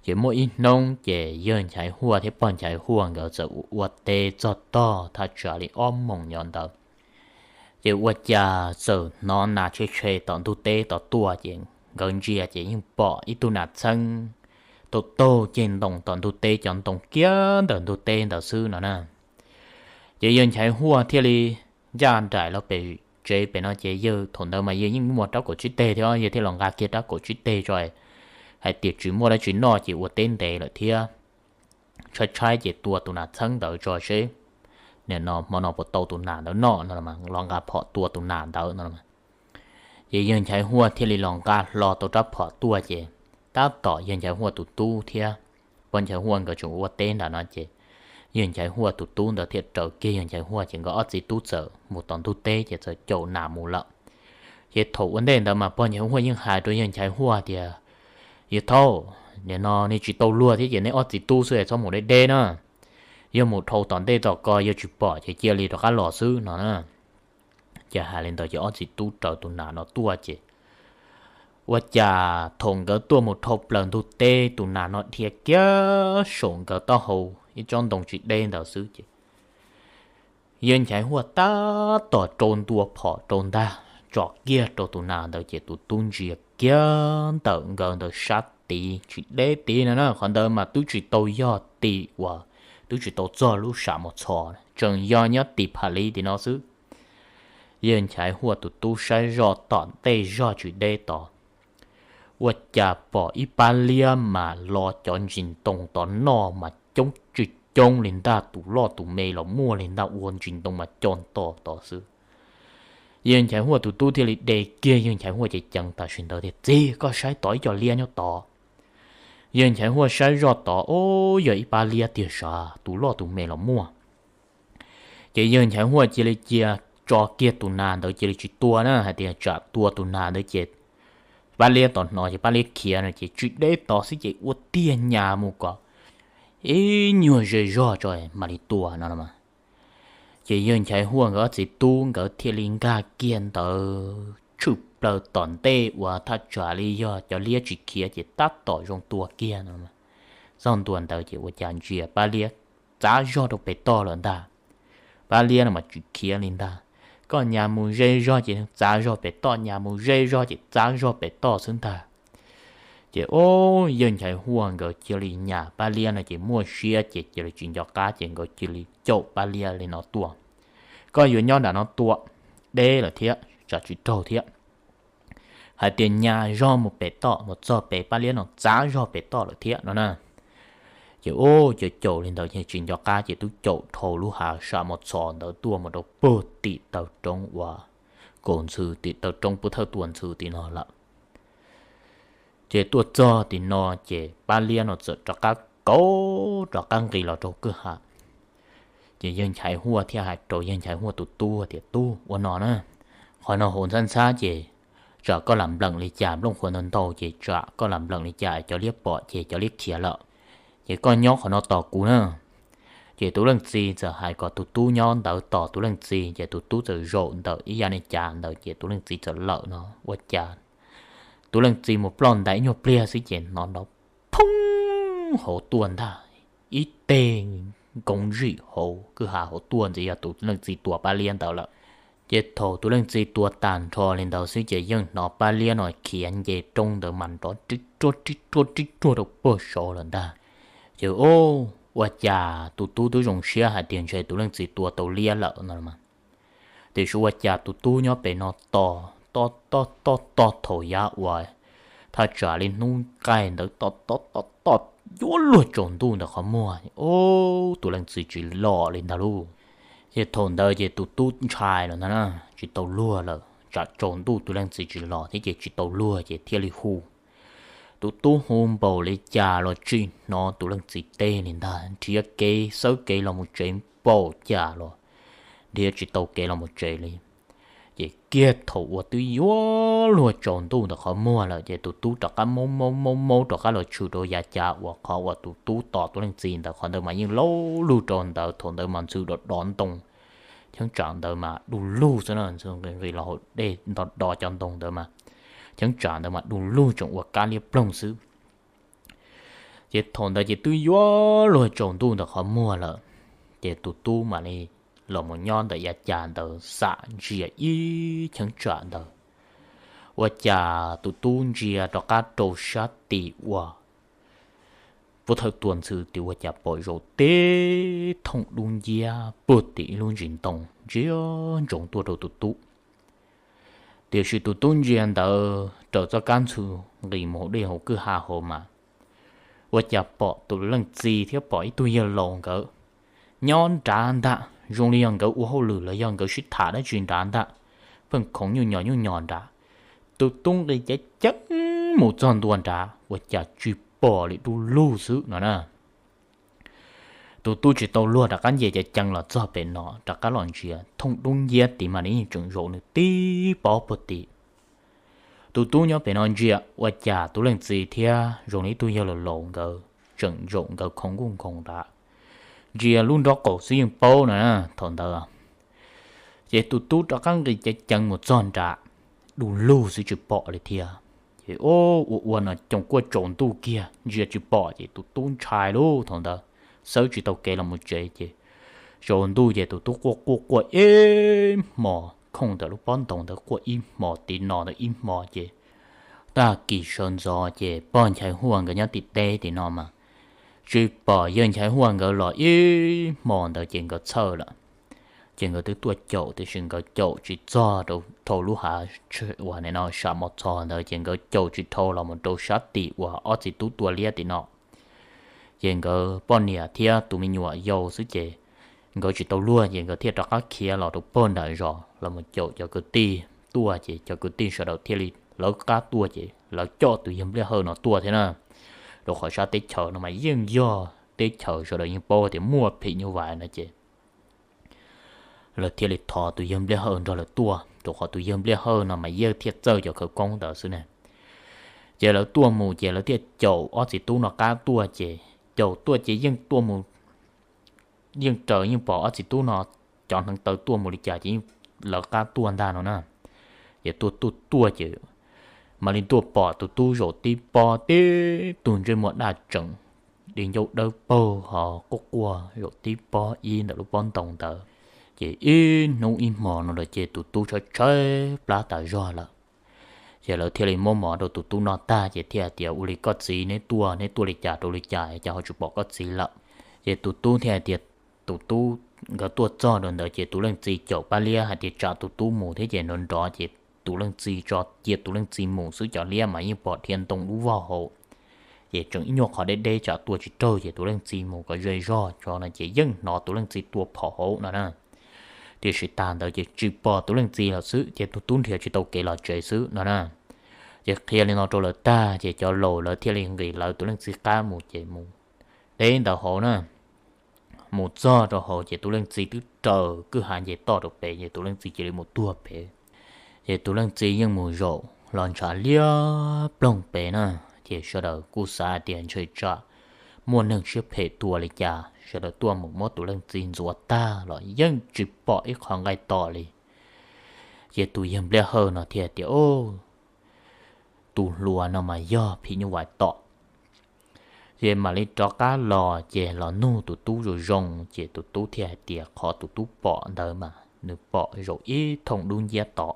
Ces muaj ib hnub ces yawg Nchaiv Huaj thiab pog Nchaiv Huaj nkawd txawm ua teb txog tog thaj tsam li ob moos nyob ntawd. Ces ua cas txawm hnov nas tshe tshe tom ntug teb tod tuaj ces nkawd ntsia ces yeej pom ib tug nas txheeb taug taug ceg ntoo tom ntug teb, cov ntoo kiag ntawm ntug teb ntawd xwb no na. Ces yawg Nchaiv Huaj thiaj li ncaj nraim los pem tsev pem no ces yawg thaum ntawd mas yawg yeej muaj rab kaum tsib teg thiab, yawg thiaj los nqa kiag rab kaum tsib teg tso, hais tias tsis muaj dab tsi noj ces ua teb ntev lawm thiab, tshaib tshaib ces tua tus nas txheeb ntawd tso seb nim no hmo no puas tau tus nas ntawd noj no los nqa phom tua tus nas ntawd no. Ces yawg Nchaiv Huaj thiaj li los nqa hlo tau rab phom tuaj ces tab tom yawg Nchaiv Huaj tus tub thiab pog Nchaiv Huaj nkawd tseem ua teb nram no ces yawg Nchaiv Huaj tus tub ntawd thiaj raws kiag yawg Nchaiv Huaj ces nkawd ob txiv tub txawm mus tom ntug teb ces txawm caum nas mus lawm. Ces thaum ua ntej ntawd mas pog Nchaiv Huaj yeej hais rau yawg Nchaiv Huaj tias, Yawg thaub, nim no nej tsis tau luag thiab ces nej ob txiv tub xwb es txhob mus deb deb na. Yog mus dhau tom ntej tom ko yog tsis pom ces cia li rov qab los xwb no na. Ces hais li ntawd ces ob txiv tub raws tus nas no tuaj ces ua cas thaum nkawd tuaj mus dhau plaws ntug teb tus nas no dhia kiag saum nkawd taub hau ib tsob ntoo tsis deb ntawd xwb ces yawg Nchaiv Huaj tab tom rau ntua phom rau ntag tso kiag rau tus nas ntawd ces tus tub ntsia kiag ntawm nkawd ntawd sab tid tsis deb tid no na, qhov ntawd mas twb tsis tau yog tim uas twb tsis tau txog lub sam mos txhos, tseem yog nyob tim pham li tim no xwb. Yawg Nchaiv Huaj tus tub saib zoj tom ntej zog tsis deb tod ua cas pom ib pab liab mas lo cov ntsis ntoo tod noj mas coob tsis coob li ntag, tus loj tus me los muaj li ntag, ua ntsis ntoo mas co nto tod xwb. Yawg Nchaiv Huaj tus tub thiaj li de kiag yawg Nchaiv Huaj cev ceev tam sim ntawd tias, Txiv, koj saib tod ib co liab nyob tod. Yawg Nchaiv Huaj saib zoj tod, o, yog ib pab liab tiag sav, tus loj tus me los muaj. Ces yawg Nchaiv Huaj cia li cia tso kiag tus nas ntawd cia li tsis tua na, hais tias tsam tua tus nas ntawd ces pab liab tod hnov ces pab liab khiav no ces tsis deb tod xwb ces ua tiag nyas mus kom ib nyuag zej zog tso mam li tua no los mas. Ces yawg Nchaiv Huaj nkawd ob txiv tub nkawd thiaj li nkag kiag ntawd tshwm plaws tom ntej uas thaj tsam li yog cov liab tsis khiav ces tab tom zoo tua kiag no. Txog ntua ntawd ces ua cas ntsia pab liab txav zog rau pem toj lawm ntag. Pab liab no mas tsis khiav li ntag. Koj nyas mus zej zog ces txav zog pem toj, nyas mus zej zog ces txav zog pem toj xwb ntag. Ces o, yawg Nchaiv Huaj nkawd cia li nyas pab liab no ces muaj siab ces cia li tsis nco qab ces nkawd cia li caum pab liab li no tua. Koj yuav nyob nram no tua deb lawm thiab tsam tsis raug thiab. Hais tias nyas zog mus pem toj, mus txog pem pab liab no txav zog pem toj lawm thiab no na. Ces o, caum caum li ntawd ces tsis nco qab ces twb caum dhau lub hav sam mos txhos ntawd tuaj mus rau puag tim taw roob uas kaus ntxhw, tim taw roob puag thawj tua ntxhw tim no lawm. Ces tuaj txog tim no ces pab liab no txawm rov qab kauv rov qab nqis los rau kwj ha. Ces yawg Nchaiv Huaj thiaj hais rau yawg Nchaiv Huaj tus tub tias, Tub, ua no na, qhov no hauv ntxhab ntxhab ces tsam koj lam npleem li cas, nplooj qhuav ntau ntau ces tsam koj lam npleem li cas cov liab pom ces cov liab khiav lawm. Ces koj nyob qhov no tos kuv na. Ces tus leej txiv txawm hais kom tus tub nyob ntawd tos tus leej txiv, ces tus tub txawm zaum ntawm ib yam li cas ntawd ces tus leej txiv txawm lawm no. Ua cas tus leej txiv mus ploj ntais ib nyuag pliag xwb ces hnov nrov phoob hauv tuaj ntag, ib teg nkoov zim hauv kwj ha hauv tuaj ntxiv, yog tus leej txiv tua pab liab ntawd lawm. Ces thaum tus leej txiv tua tag nrho li ntawd xwb ces yeej hnov pab liab no khiav nce roob ntawd mas nrov rib ruag rib ruag rib ruag rau puag saud lawm ntag. Ces o, ua cas tus tub twb zoo siab hais tias ntshe tus leej txiv tua tau liab lawm no mas, tiam sis ua cas tus tub nyob pem no tos tos tos tos tos thaum yav uas thaj tsam li hnub qaij ntawd tos tos tos tos yuav luag tsaus ntuj ntawm qhov muag, o, tus leej txiv tsis los li ntag lauj. Ces thaum ntawd ces tus tub ntshai lawm ntag na, tsis tau luag lawm, tsam tsaus ntuj tus leej txiv tsis los thiab ces tsis tau luag ces thiaj li hu. Tus tub hu npaum li cas los tsis hnov tus leej txiv teb li ntag, nrhiav kev xawb kev los mus tsev npaum cas los nrhiav tsis tau kev los mus tsev li. Ces kiag thaum uas twb yuav luag tsaus ntuj ntawm qhov muag lawm ces tus tub rov qab maub maub maub maub rov qab los tshwm rau yav cas uas qhov uas tus tub tos tus leej txiv ntawd, qhov ntawd mas yeej laub lug rau ntawd, thaum ntawd mas ntxhw dov dov ntoo, cheeb tsam ntawd mas du lug xwb na, ntxhw nqis nqis los hauv dej nto do cov ntoo ntawd mas cheeb tsam ntawd mas du lug tseem ua kab liab ploog xwb. Ces thaum ntawd ces twb yuav luag tsaus ntuj ntawm qhov muag lawm, ces tus tub mam li los mus nyob ntawm yav cas ntawd xam ntsia ib cheeb tsam ntawd. Ua cas tus tub ntsia rov qab rau sab tim uas puag thawj tua ntxhw tim ua cas pom zaum teb thooj dub nciab puag tim ib lub ntsis ntoo ntsia ntsoov tuaj rau tus tub. Tiam sis tus tub ntsia ntawd raws txoj kab ntxhw nqis mus hauv dej hauv kwj ha hauv mas ua cas pom tus leej txiv thiab pom ib tug yawg laus nkawd nyob nrad ntag, zoo li yog nkawd ua hauj lwm los yog nkawd sib tham dab tsi nrad ntag, pheej khoov nyuj nyos nyuj nyos nrad. Tus tub nqis ceev ceev mus txog ntua nrad ua cas tsis pom li, du lug xwb no na. Tus tub tsis tau luag rov qab nce ceev ceev los txog pem no rov qab los ntsia thooj dub nciab tid mas nws yeej tseem zaum nws tib pob puag tim. Tus tub nyob pem no ntsia ua cas tus leej txiv thiab zoo li ib tug yawg laus laus nkawd tseem zaum nkawd khoov nkuj nkoos nrad. Ntsia lub nrob qaum xwb yeej paub no na thaum ntawd. Ces tus tub rov qab nqis ceev ceev mus txog nrad, du lug xwb tsis pom li thiab. Ces ua ua no coom kuaj tsaus ntuj kiag ntsia tsis pom ces tus tub ntshai lauj thaum ntawd, xawb tsis tau kev los mus tsev ces tsaus ntuj ces tus tub quaj quaj quaj ib hmos, khooj ntawm lub pob ntoos ntawd quaj ib hmos, tiv no ntawd ib hmos ces tag kis sawv ntxov ces pog Nchaiv Huaj nkawd nyob tim teb tim no mas tsis pom yawg Nchaiv Huaj nkawd los ib hmos ntawd ces nkawd txhawj lawm. Ces nkawd twb tuaj caum tiam sis nkawd caum tsis txog rau dhau lub hav uas nim no sam mos txhos ntawd ces nkawd caum tsis dhau los mus rau sab tim uas ob txiv tub tua liab tim no. Ces nkawd poj niam thiab tus me nyuam yau xwb ces nkawd tsis tau luag ces nkawd thiaj rov qab khiav los rau pog nram zos los mus caum cov kwv tij tuaj ces cov kwv tij sawv daws thiaj li lawv qab tuaj ces lawv coj tus yawg Npliaj Hawj no tuaj thiab na. Rau qhov sab teb chaws no mas yeej yog teb chaws sawv daws yeej paub tias muaj phim nyuj vais no ces lawv thiaj li thov tus yawg Npliaj Hawj nrog lawv tuaj, rau qhov tus yawg Npliaj Hawj no mas yeej thiaj txawj cov khawv koob ntawd xwb ne. Ces lawv tuaj mus ces lawv thiaj caum ob txiv tub no qab tuaj ces caum tuaj ces yeej tuaj mus, yeej raws yeej pom ob txiv tub no cov hneev taw tuaj mus li cas ces yeej lawv qab tuaj ntag no na. Ces tuaj tuaj tuaj ces mam li tuaj pom tus tub zaum tib pob tib tug ntsej muag daj tseem, di ncauj dawb paug ho quaj quaj zaum tib pob ib ntawm lub pob ntoo ntawd. Ces ib hnub ib hmo no lawm ces tus tub tshaib tshaib plab tas zog lawm. Ces lawv thiaj li muab mov rau tus tub noj tag ces thiaj hais tias, Ua li koj txiv, neb tuaj, neb tuaj li cas rau li cas cas ho tsis pom koj txiv lawm? Ces tus tub thiaj hais tias, tus tub, nkawd tuaj txog rau ntawd ces tus leej txiv caum pab liab hais tias tsam tus tub mus thiab ces nrov nrov ces tus leej txiv tso cia tus leej txiv mus xwb, cov liab mas yeej pom dhia ntoo lub voj hauv. Ces tseem ib nyuag qhov deb deb tsam tua tsis raug ces tus leej txiv mus kom ze zog tso no ces yeej hnov tus leej txiv tua phom hauv no na. Tiam sis tag ntawd ces tsis pom tus leej txiv lawm xwb ces tus tub nrhiav tsis tau kev los tsev xwb no na. Ces qhia li no rau lawv tag ces cov laus lawv thiaj li nqis lawv tus leej txiv qab mus ces mus deb ntawd hauv na. Mus txog rau hauv ces tus leej txiv twb raws kwj ha nce toj rau pem ces tus leej txiv cia li mus tuag pem. Ces tus leej txiv yeej mus zaum los ntshav liab ploog pem na. Ces sawv daws kuj xav hais tias ntshe tsam muaj neeg siab phem tua li cas, sawv daws tuaj mus muab tus leej txiv ntxuav tag los yeej tsis pom ib qho nqaij tom li. Ces tus yawg Npliaj Hawj no thiaj tias, Tus hluas no mas yog phim nyuj vais tom. Ces mam li rov qab los ces los nug tus tub zoo zoo ces tus tub thiaj hais tias qhov tus tub pom ntawd mas nws pom zaum ib thooj dub nciab tod,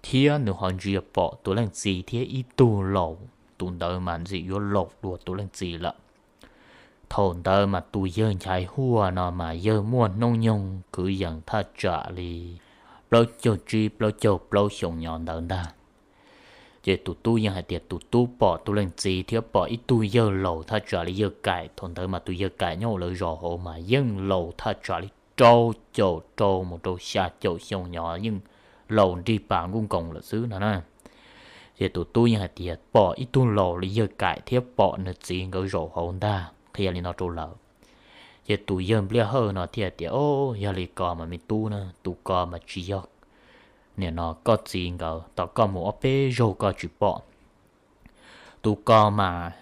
thiab nws ho ntsia pom tus leej txiv thiab ib tug laus, tus ntawd mas ntxim yuav laus dua tus leej txiv lawm. Thaum ntawd mas tus yawg Nchaiv Huaj no mas yawg muaj hnub nyoog kwv yees thaj tsam li plaub caug tsib plaub caug plaub xyoos nyob ntawd ntag. Ces tus tub yeej hais tias tus tub pom tus leej txiv thiab pom ib tug yawg laus thaj tsam li yawg Kaim, thaum ntawd mas tus yawg Kaim nyob hauv lawv zos hauv mas yeej laus thaj tsam li rau caum rau mus rau xya caum xyoo nyob, yeej laus nrig pas nkuj nkoos lawm xwb no na. Ces tus tub yeej hais tias pom ib tug laus li yawg Kaim thiab pom nws txiv nkawd zaum hauv ntag, qhia li no rau lawv. Ces tus yawg Npliaj Hawj no thiaj tias, Au, yog li ko mas me tub na, tus ko mas tsis yog, nim no koj txiv nkawd, tom koj mus ob peb zaug koj tsis pom. Tus ko mas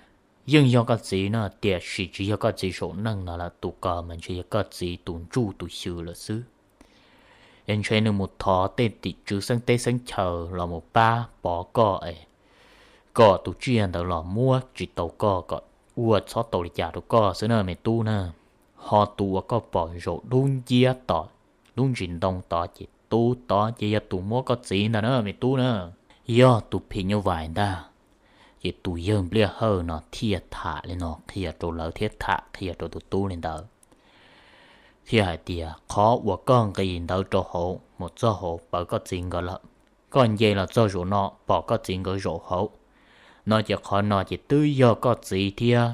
yeej yog koj txiv na, tiam sis tsis yog koj txiv saum neej no lawm, tus ko mas ntshe yog koj txiv tus ntsuj tus xyw lawm xwb. Es ntshe nws mus thov tej tim tswv xeeb teb xeeb chaw los mus pab pov koj es kom tus tsiaj ntawd los muab tsis tau koj, kom ua txhob tau li cas rau koj xwb na me tub na. Ho tus uas koj pom zaum dub nciab tom lub ntsis ntoo tod ces tus tod ces yog tus muab koj txiv ntag na me tub na, yog tus phim nyuj vais ntag. Ces tus yawg Npliaj Hawj no thiaj tham li no qhia rau lawv thiab tham qhia rau tus tub li ntawd, thiaj hais tias qhov uas koj nqis ntawd rau hauv mus txog hauv pom koj txiv nkawd lawm, koj nce los txog zaum no pom koj txiv nkawd zaum hauv no ces qhov no ces twb yog koj txiv thiab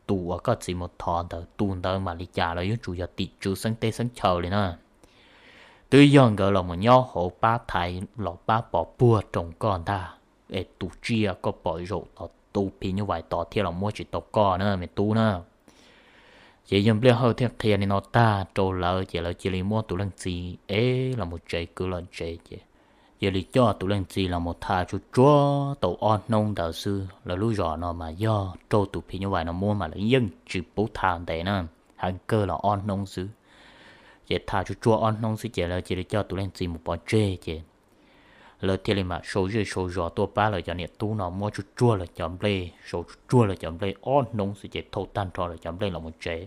tus uas koj txiv mus thov ntawd, tus ntawd mam li cas los yuav tsum yog tim tswv xeeb teb xeeb chaw li na. Twb yog nkawd los mus nyob hauv pab thaiv los pab pov puag roos koj ntag, es tus tsiaj koj pom zaum tod tus phim nyuj vais tod thiaj los muab tsis tau koj na me tub na. Ces yawg Npliaj Hawj thiaj qhia li no tag rau lawv ces lawv cia li muab tus leej txiv ev los mus tsev kwv los tsev ces cia li coj tus leej txiv los mus tham tsuag tsuag tau ob hnub ntawd xwb. Lawv lub zos no mas yog raug tus phim nyuj vais no muab mas lawv yeej tsis pub tham ntev na, heev kawg los ob hnub xwb. Ces tham tsuag tsuag ob hnub xwb ces lawv cia li coj tus leej txiv mus pov tseg ces lawv thiaj li mam sau zej sau zos tuaj pab lawv cov niam tub no muab tsuag tsuag lawv cov nplej, sau tsuag tsuag lawv cov nplej ob hnub xwb ces thau tag nrho lawv cov nplej los mus tsev.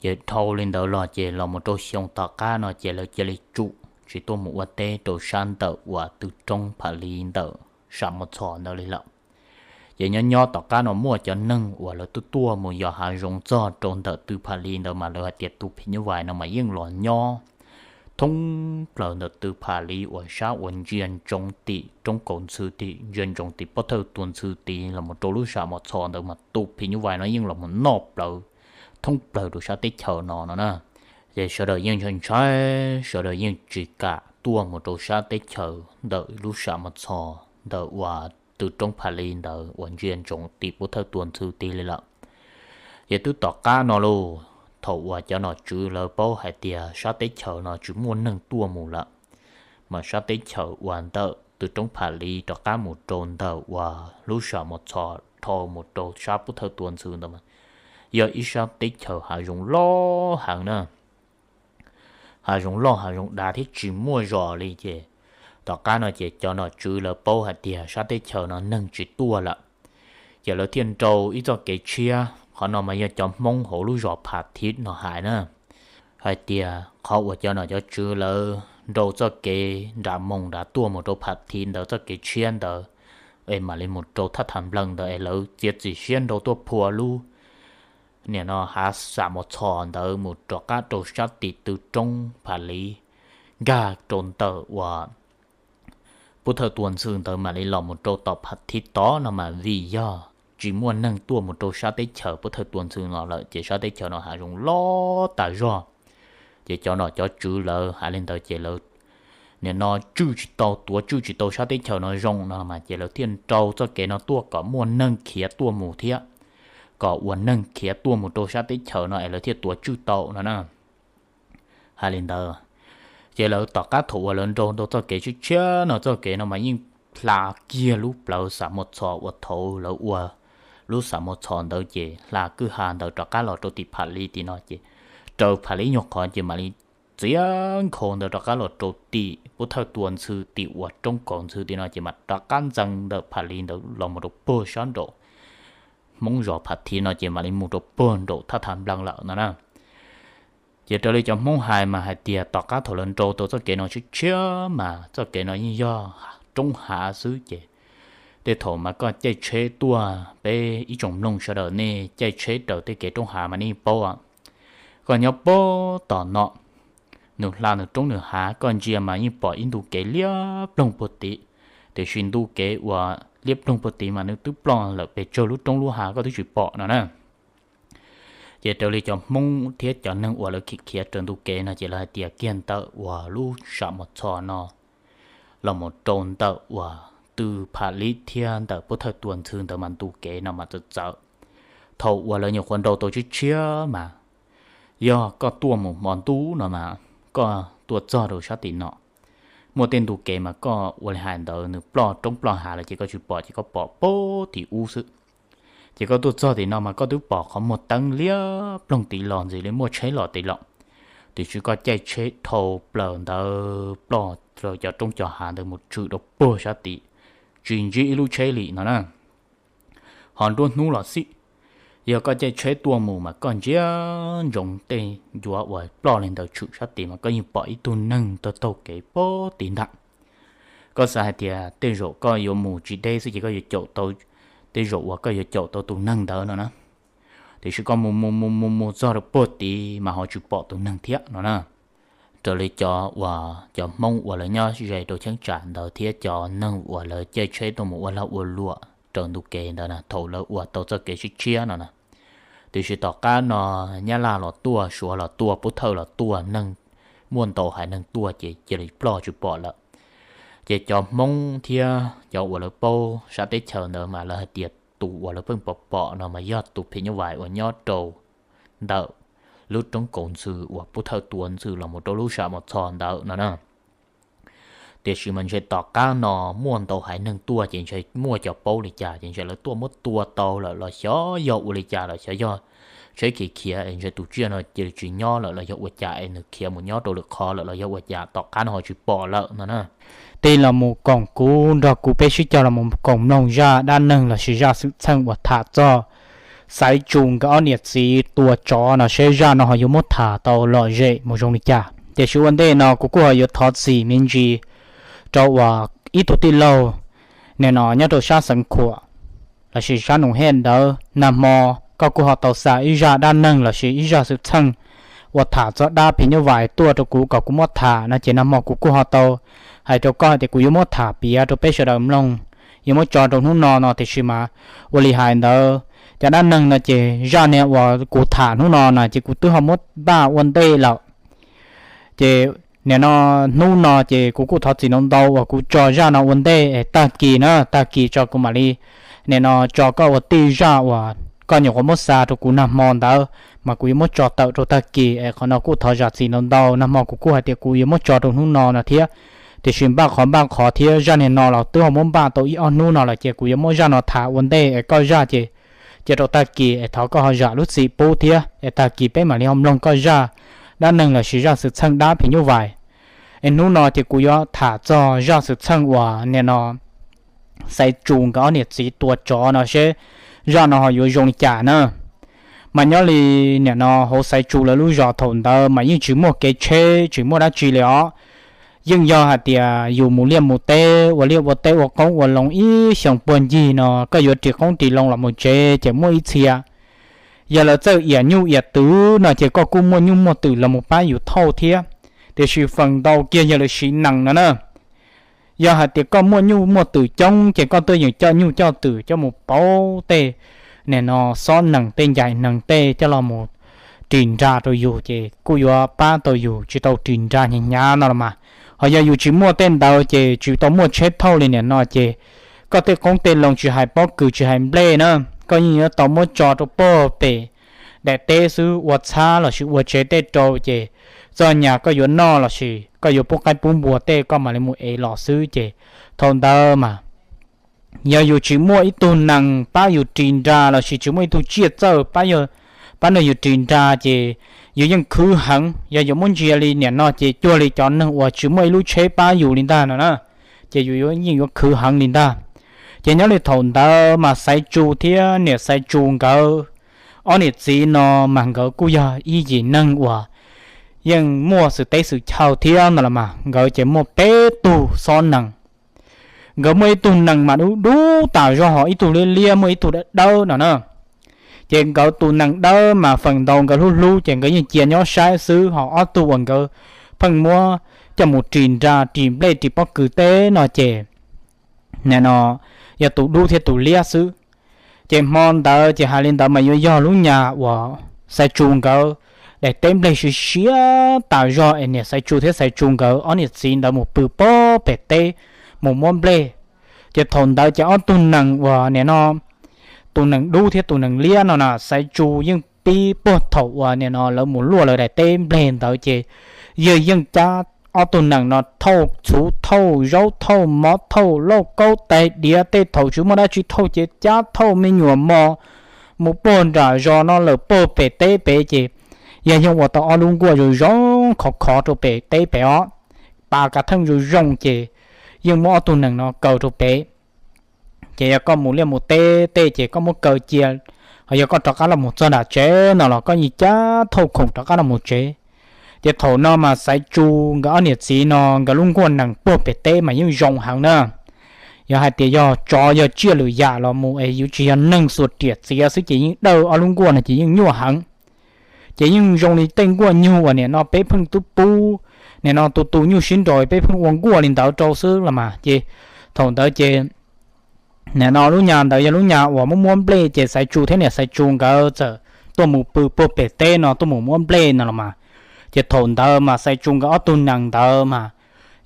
Ces dhau li ntawd los ces los mus rau xyoo tom qab no ces lawv cia li tsum tsis tuaj mus ua teb rau sab ntawm uas tw roob Pham Li ntawm Sam Mos Txhos ntawd li lawm. Ces nyob nyob tom qab no muaj cov neeg uas lawv tuaj tuaj mus yos hav zoov txog rau ntawm tw Pham Li ntawd mas lawv hais tias tus phim nyuj vais no mas yeej los nyob thoob plaws ntawm tw Pham Li uas sab uas ntsia ntsoov tim roob kaus ntxhw tim, ntsia ntsoov tim pob thawj tua ntxhw tid los mus rau lub Sam Mos Txhos ntawd mas tus phim nyuj vais no yeej los mus noj plawv thoob plaws rau sab teb chaws no no na. Ces sawv daws yeej ntshai ntshai, sawv daws yeej tsis kam tuaj mus rau sab teb chaws ntawm lub Sam Mos Txhos ntawm uas tw roob Pham Li ntawd uas ntsia ntsoov tim pob thawj tua ntxhw tid li lawm. Ces twb tom qab no lauj, thaum uas cov nom tswv lawv paub hais tias sab teb chaws no tsis muaj neeg tuaj mus lawm, mas sab teb chaws uas ntawm tw roob Pham Li rov qab mus rau ntawm uas lub Sam Mos Txhos dhau mus rau sab pob thawj tua ntxhw ntawd mas yog ib sab teb chaws hav zoov loj heev na, hav zoov loj hav zoov dav thiab tsis muaj zos li ces tom qab no ces cov nom tswv lawv paub hais tias sab teb chaws no neeg tsis tuaj lawm, ces lawv thiaj nrau ib txoj kev tshiab. Qhov no mas yog cov Hmoob hauv lub zos Pham Thib no hais na, hais tias qhov uas cov nom cov tswv lawv nrau txoj kev nram moos nrad tuaj mus rau Pham Thib ntawd txoj kev tshiab ntawd es mam li mus rau thaj tham nplees ntawd es lawv txiav txim siab nrau tuaj phua lub nim no hav Xam Mos Txhos ntawd mus rov qab rau sab tim tw roob Pham Liv, nkag rau ntawm uas Pub Thawj Tuam Ntxhw ntawd mam li los mus rau tom Pham Thib tod no mas vim yog tsis muaj neeg tuaj mus rau sab teb chaws Pub Thawj Tuam Ntxhw no lawm ces sab teb chaws no hav zoov loj tas zog. Ces cov nom cov tswv lawv hais li ntawd ces lawv nim no tswj tsis tau, tuav tswj tsis tau sab teb chaws no zoo no mas ces lawv thiaj nrau txoj kev no tuaj kom muaj neeg khiav tuaj mus thiab, kom ua neeg khiav tuaj mus rau sab teb chaws no es lawv thiaj tuav tswj tau no na. Hais li ntawd, ces lawv tom qab thaum uas lawv nrau ntau txoj kev tshiab tshiab no, txoj kev no mas yeej hla kiag lub plawv Xam Mos Txhos uas thaum lawv ua lub Xam Mos Txhos ntawd ces hla kwj ha ntawd rov qab los rau tim Pham Liv tim no ces raws Pham Liv nyuag qhov ces mam li txiav nkhaus ntawd rov qab los rau tim Pub Thawj Tuam Ntxhw tim uas roob Kaus Ntxhw tim no ces mam rov qab ntxeev ntawm Pham Liv ntawd los mus rau puag sab nraum Hmoob zos Pham Thib no ces mam li mus rau puag nraum thaj tham nplees lawm no na. Ces raws li cov Hmoob hais mas hais tias tom qab thaum lawv nrau tau txoj kev no tshiab tshiab mas txoj kev no yeej yog roob hav xwb ces tej thaum mas koj caij tsheb tuaj, peb ib tsoom mloog sawv daws nej caij tsheb raws tej kev roob hav mas nej paub, koj nyob puag tom no, nws hla nws roob nws hav koj ntsia mas yeej pom ib ntu kev liab ploog puag tim, tiam sis ntu kev uas liab ploog puag tim mas nws twb ploj lawm pes tsawg lub roob lub hav koj twb tsis pom no na. Ces raws li cov Hmoob thiab cov neeg uas lawv khiav khiav raws ntu kev no ces lawv hais tias kiag ntawm uas lub Sam Mos Txhos no los mus rau ntawm uas tw Pham Lib thiab ntawm Pub Thawj Tua Ntxhw ntawd mas ntu kev no mas txawv txawv. Thaum uas lawv nyuam qhuav nrau tau tshiab tshiab mas yog koj tuaj mus hmo ntuj no mas koj tuaj txog rau sab tim no, muaj tej ntu kev mas koj ua li hais ntawd nws ploj roob ploj hav lawm ces koj tsis pom, ces koj pom puag tim ub xwb. Ces koj tuaj txog tim no mas koj twb pom qhov muag teeb liab ploog tid los ntxiv li muaj tsheb los tid los, tiam sis koj caij tsheb dhau plaws ntawd ploj rau cov roob cov hav ntawd mus tshwm rau puag sab tid, tsis ntsib ib lub tsheb li no na. Ho nruab hnub los xij, yog koj caij tsheb tuaj mus mas koj ntsia ntsoov tej ncuav uas ploj li ntawd tshwm sab tid mas koj yeej pom ib tug neeg taug taug kev puag tid ntag. Koj xav hais tias tej zaum koj yuav mus tsis deb xwb ces koj yuav caum tau, tej zaum uas koj yuav caum tau tus neeg ntawd no na. Tiam sis koj mus mus mus mus mus txog rau puag tid mas ho tsis pom tus neeg thiab no na. Raws li cov uas cov Hmoob uas lawv nyob ze rau cheeb tsam ntawd thiab cov neeg uas lawv caij tsheb tuaj mus ua lag ua luam raws ntu kev ntawd na, thaum lawv ua tau txoj kev tshiab tshiab no na, tiam sis tom qab no Nyab Laj los tuaj, Suav los tuaj, Pub Thawj los tuaj, neeg muaj ntau haiv neeg tuaj ces cia li ploj tsis pom lawm. Ces cov Hmoob thiab cov uas lawv paub sab teb chaws ntawd mas lawv hais tias tus uas lawv pheej pom pom no mas yog tus phim nyuj vais uas nyob rau ntawm lub roob Kaus Ntxhw uas Pub Thawj Tua Ntxhw los mus rau lub Sam Mos Txhos ntawd no na. Tiam sis mas ntshe tom qab no muaj ntau haiv neeg tuaj ces ntshe muaj cov paub li cas ces ntshe lawv tuaj muab tua tau lawm los xyov yog ua li cas lawm, xyov yog tsheb khiav khiav es ntshe tus tsiaj no cia li tsis nyob lawm los yog ua cas es nws khiav mus nyob rau lwm qhov lawm los yog ua cas tom qab no ho tsis pom lawm no na. Tig los mus koom kuv, nrog kuv peb sib cog los mus koom mloog zaj dab neeg lossis zaj xwm txheej uas tham txog Xaiv Tsu nkawd ob niam txiv tua tsov no seb zaj no ho yuav muab tham tau lom zem mus zoo li cas. Tiam sis ua ntej no kuv kuj ho yuav thov txim me ntsis rau uas ib tug tij laug nim no nyob rau sab Xeev Khuam lossis sab Noom Hej ntawd, nag hmo koj kuj ho tau xa ib zaj dab neeg lossis ib zaj xwm txheej uas tham txog dab phim nyuj vais tuaj rau kuv kom kuv muab tham no ces nag hmo kuv kuj ho tau hais rau koj hais tias kuv yuav muab tham piav rau peb sawv daws mloog, yuav muab tso rau hnub no no, tiam sis mas ua li hais ntawd, cov dab neeg no ces zaj niag uas kuv tham hnub no na ces kuv twb ho muab npaj ua ntej lawm. Ces nim no hnub no ces kuv kuj thov txim ntau ntau uas kuv tso zaj no ua ntej es tag kis na, tag kis tso kuv mam li nim no tso koj ua tij zaj uas koj nyuam qhuav muab xa rau kuv nag hmo ntawd, mas kuv yuav muab tso tawm rau tag kis es qhov no kuj thov zam txim ntau ntau. Nag hmo kuv kuj hais tias kuv yuav muab tso rau hnub no no thiab, tiam sis npaj qhov npaj qhov thiab zaj niag no los twb ho muab npaj tau ib ob hnub no lawm ces kuv yuav muab zaj no tham ua ntej es koj zaj ces cia rau tag kis es thov koj ho zam lub txim pub thiab es tag kis peb mam li ho mloog koj zaj dab neeg lossis zaj xwm txheej dab phim nyuj vais. Es hnub no ces kuv yuav tham txog zaj xwm txheej uas nim no Xaiv Tsu nkawd ob niam txiv tua tsov no seb zaj no ho yuav zoo li cas na. Mas nyob li nim no hauv Xaiv Tsu lawv lub zos thaum ntawd mas yeej tsis muaj kev tsheb tsis muaj dab tsi li os. Yeej yog hais tias yus mus liaj mus teb ua liaj ua teb ua qoob ua loo ib xyoo puag ncig no koj yuav ris qoob ris loo los mus tsev ces muaj ib txhia yog lawv txawj iam nyuj iam twm no ces koj kuj muaj nyuj muaj twm los mus pab yus thauj thiab. Tiam sis feem ntau kiag yog lawv siv nees no na. Yog hais tias koj muaj nyuj muaj twm coob ces koj tuaj yeem coj nyuj coj twm coj mus pauv tej nim no xob nees tej ncais nees tej coj los mus ris nra rau yus ces kuj yuav pab tau yus tsis tau ris nra hnyav hnyav no los mas. Ho yog yus tsis muaj tej ntawd ces tsis tau muaj tsheb thauj li nim no ces koj tej qoob tej loo tsis hais pob kws tsis hais nplej na, koj yeej yuav tau muab tso rau pog pem daim teb xwb ua txhab lossis ua tsev tej rau ces txog nyas koj yuav noj lossis koj yuav pub qaib pub npua tej koj mam li mus ev los xwb ces thaum ntawd mas yog yus tsis muaj ib tug nees pab yus ris nra lossis tsis muaj ib tug tsiaj txawj pab yus ris nra ces yus yeej khwv heev. Yog yuav muab ntsia li nim no ces cuag li cov neeg uas tsis muaj ib lub tsheb pab yus li ntag no na, ces yus yeej yuav khwv heev li ntag. Ces nyob li thaum ntawd mas Xaiv Tsu thiab niam Xaiv Tsu nkawd ob niam txiv no mas nkawd kuj yog ib yim neeg uas yeej muaj xwm teb xwm chaw thiab no los mas nkawd ces muaj peb tug xob nees. Nkawd muaj ib tug nees mas dub dub tas zog ho ib tug liab liab muaj ib tug dawb dawb no na. Ces nkawd tus nees dawb mas feem ntau nkawd hlub hlub ces nkawd yeej cia nyob saib xwb ho ob tug uas nkawd pheej muab coj mus ris nra ris nplej ris pob kws teb no ces nim no yog tus dub thiab tus liab xwb. Ces hmo ntawd ces hais li ntawd mas yuav yog lub nyas uas Xaiv Tsu nkawd daim teb nplej siav siav tas zog es niam Xaiv Tsu thiab Xaiv Tsu nkawd ob niam txiv ntawd mus pw pob pem teb mus muab nplej. Ces thaum ntawd ces ob tug nees uas nim no tus nees dub thiab tus nees liab no na Xaiv Tsu yeej pib puag thaum uas nim no lawv mus luaj lawv daim teb nplej ntawd ces yawg yeej cab ob tug nees no thauj txhuv thauj zaub thauj mov thauj lauj kaub tais diav tej thaum tsis muaj dab tsi thauj ces cab thauj me nyuam mos mus puag nram zos no lawm puag pem teb pem ces yawg yeej ua tau ob lub nkuaj zoo zoo khov khov rau pem teb pem os, pas kav theej zoo zoo ces yeej muab ob tug nees no kaw rau pem. Ces yog koj mus liaj mus teb tej ces koj muab kaw cia, ho yog koj rov qab los mus txog nram tsev no los koj yeej cab thauj khoom rov qab los mus tsev. Ces thaum no mas Xaiv Tsu nkawd ob niam txiv no nkawd lub nkuaj nees puag pem teb mas yeej zoo heev na. Yog hais tias yog tsov yog tsiaj lwm yam los mus es yuav tsis yog neeg xuas riam txiav xwb ces yeej dawj ob lub nkuaj no ces yeej nyuaj heev. Ces yeej zoo li tej nkuaj nyuj uas nim no peb pheej tub pub, nim no tus tus nyuj sib nraus peb pheej ua nkuaj li ntawd rau xwb los mas ces thaum ntawd ces nim no lub nyas ntawd yog lub nyas uas muab muab nplej ces Xaiv Tsu thiab niam Xaiv Tsu nkawd txawm tuaj mus pw puag pem teb no tuaj mus muab nplej no los mas. Ces thaum ntawd mas Xaiv Tsu nkawd ob tug nees ntawd mas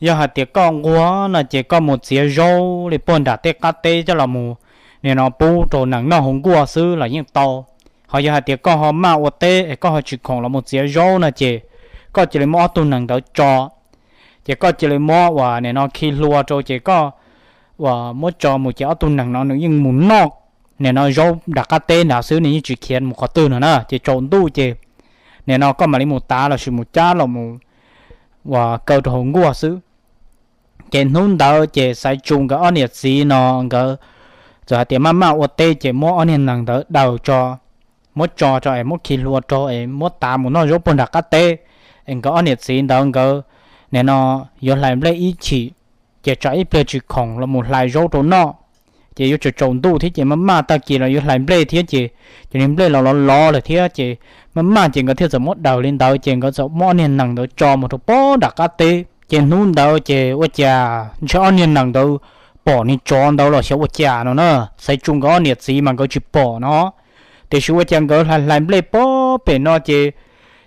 yog hais tias koj nquag no ces koj mus txiav zaub li puag nram tej qab teb coj los mus nim no pub rau nees noj hauv nkuaj xwb los yeej tau. Ho yog hais tias koj ho maj ua teb es koj ho tsis khoom los mus txiav zaub no ces koj cia li muab ob tug nees ntawd tso, ces koj cia li muab uas nim no khi hlua rau ces koj uas muab tso mus ces ob tug nees no nws yeej mus noj nim no zaub nram qab teb nrad xwb, nws yeej tsis khiav mus qhov twg no na. Ces tsaus ntuj ces nim no koj mam li mus tav lossis mus cab los mus uas kaw rau hauv nkuaj xwb. Ces hnub ntawd ces Xaiv Tsu nkawd ob niam txiv no nkawd txawm hais tias maj maj ua teb ces muab ob niag nees ntawd daws tso, muab tso rau es muab khi hlua rau es muab tav mus noj zaub puag nram qab teb. Es nkawd ob niam txiv ntawd nkawd nim no yuav hlais nplej ib chim, ces tsam ib pliag tsis khoom los mus hlais zaub rau noj. Ces yuav tsaus tsaus ntuj thiab ces maj maj tag kis los yuav hlais nplej thiab ces, ces niag nplej los lov lov lawm thiab ces maj maj ces nkawd thiaj txawm muab daws li ntawd ces nkawd txawm muab ob niag nees ntawd tso mus rau puag nram qab teb. Ces hnub ntawd ces ua cas ntshe ob niag nees ntawd pom niag tsov ntawd los xyov ua cas no na, Xaiv Tsu nkawd ob niam txiv mas nkawd tsis pom no. Tiam sis ua cas nkawd hlais hlais nplej puag pem no ces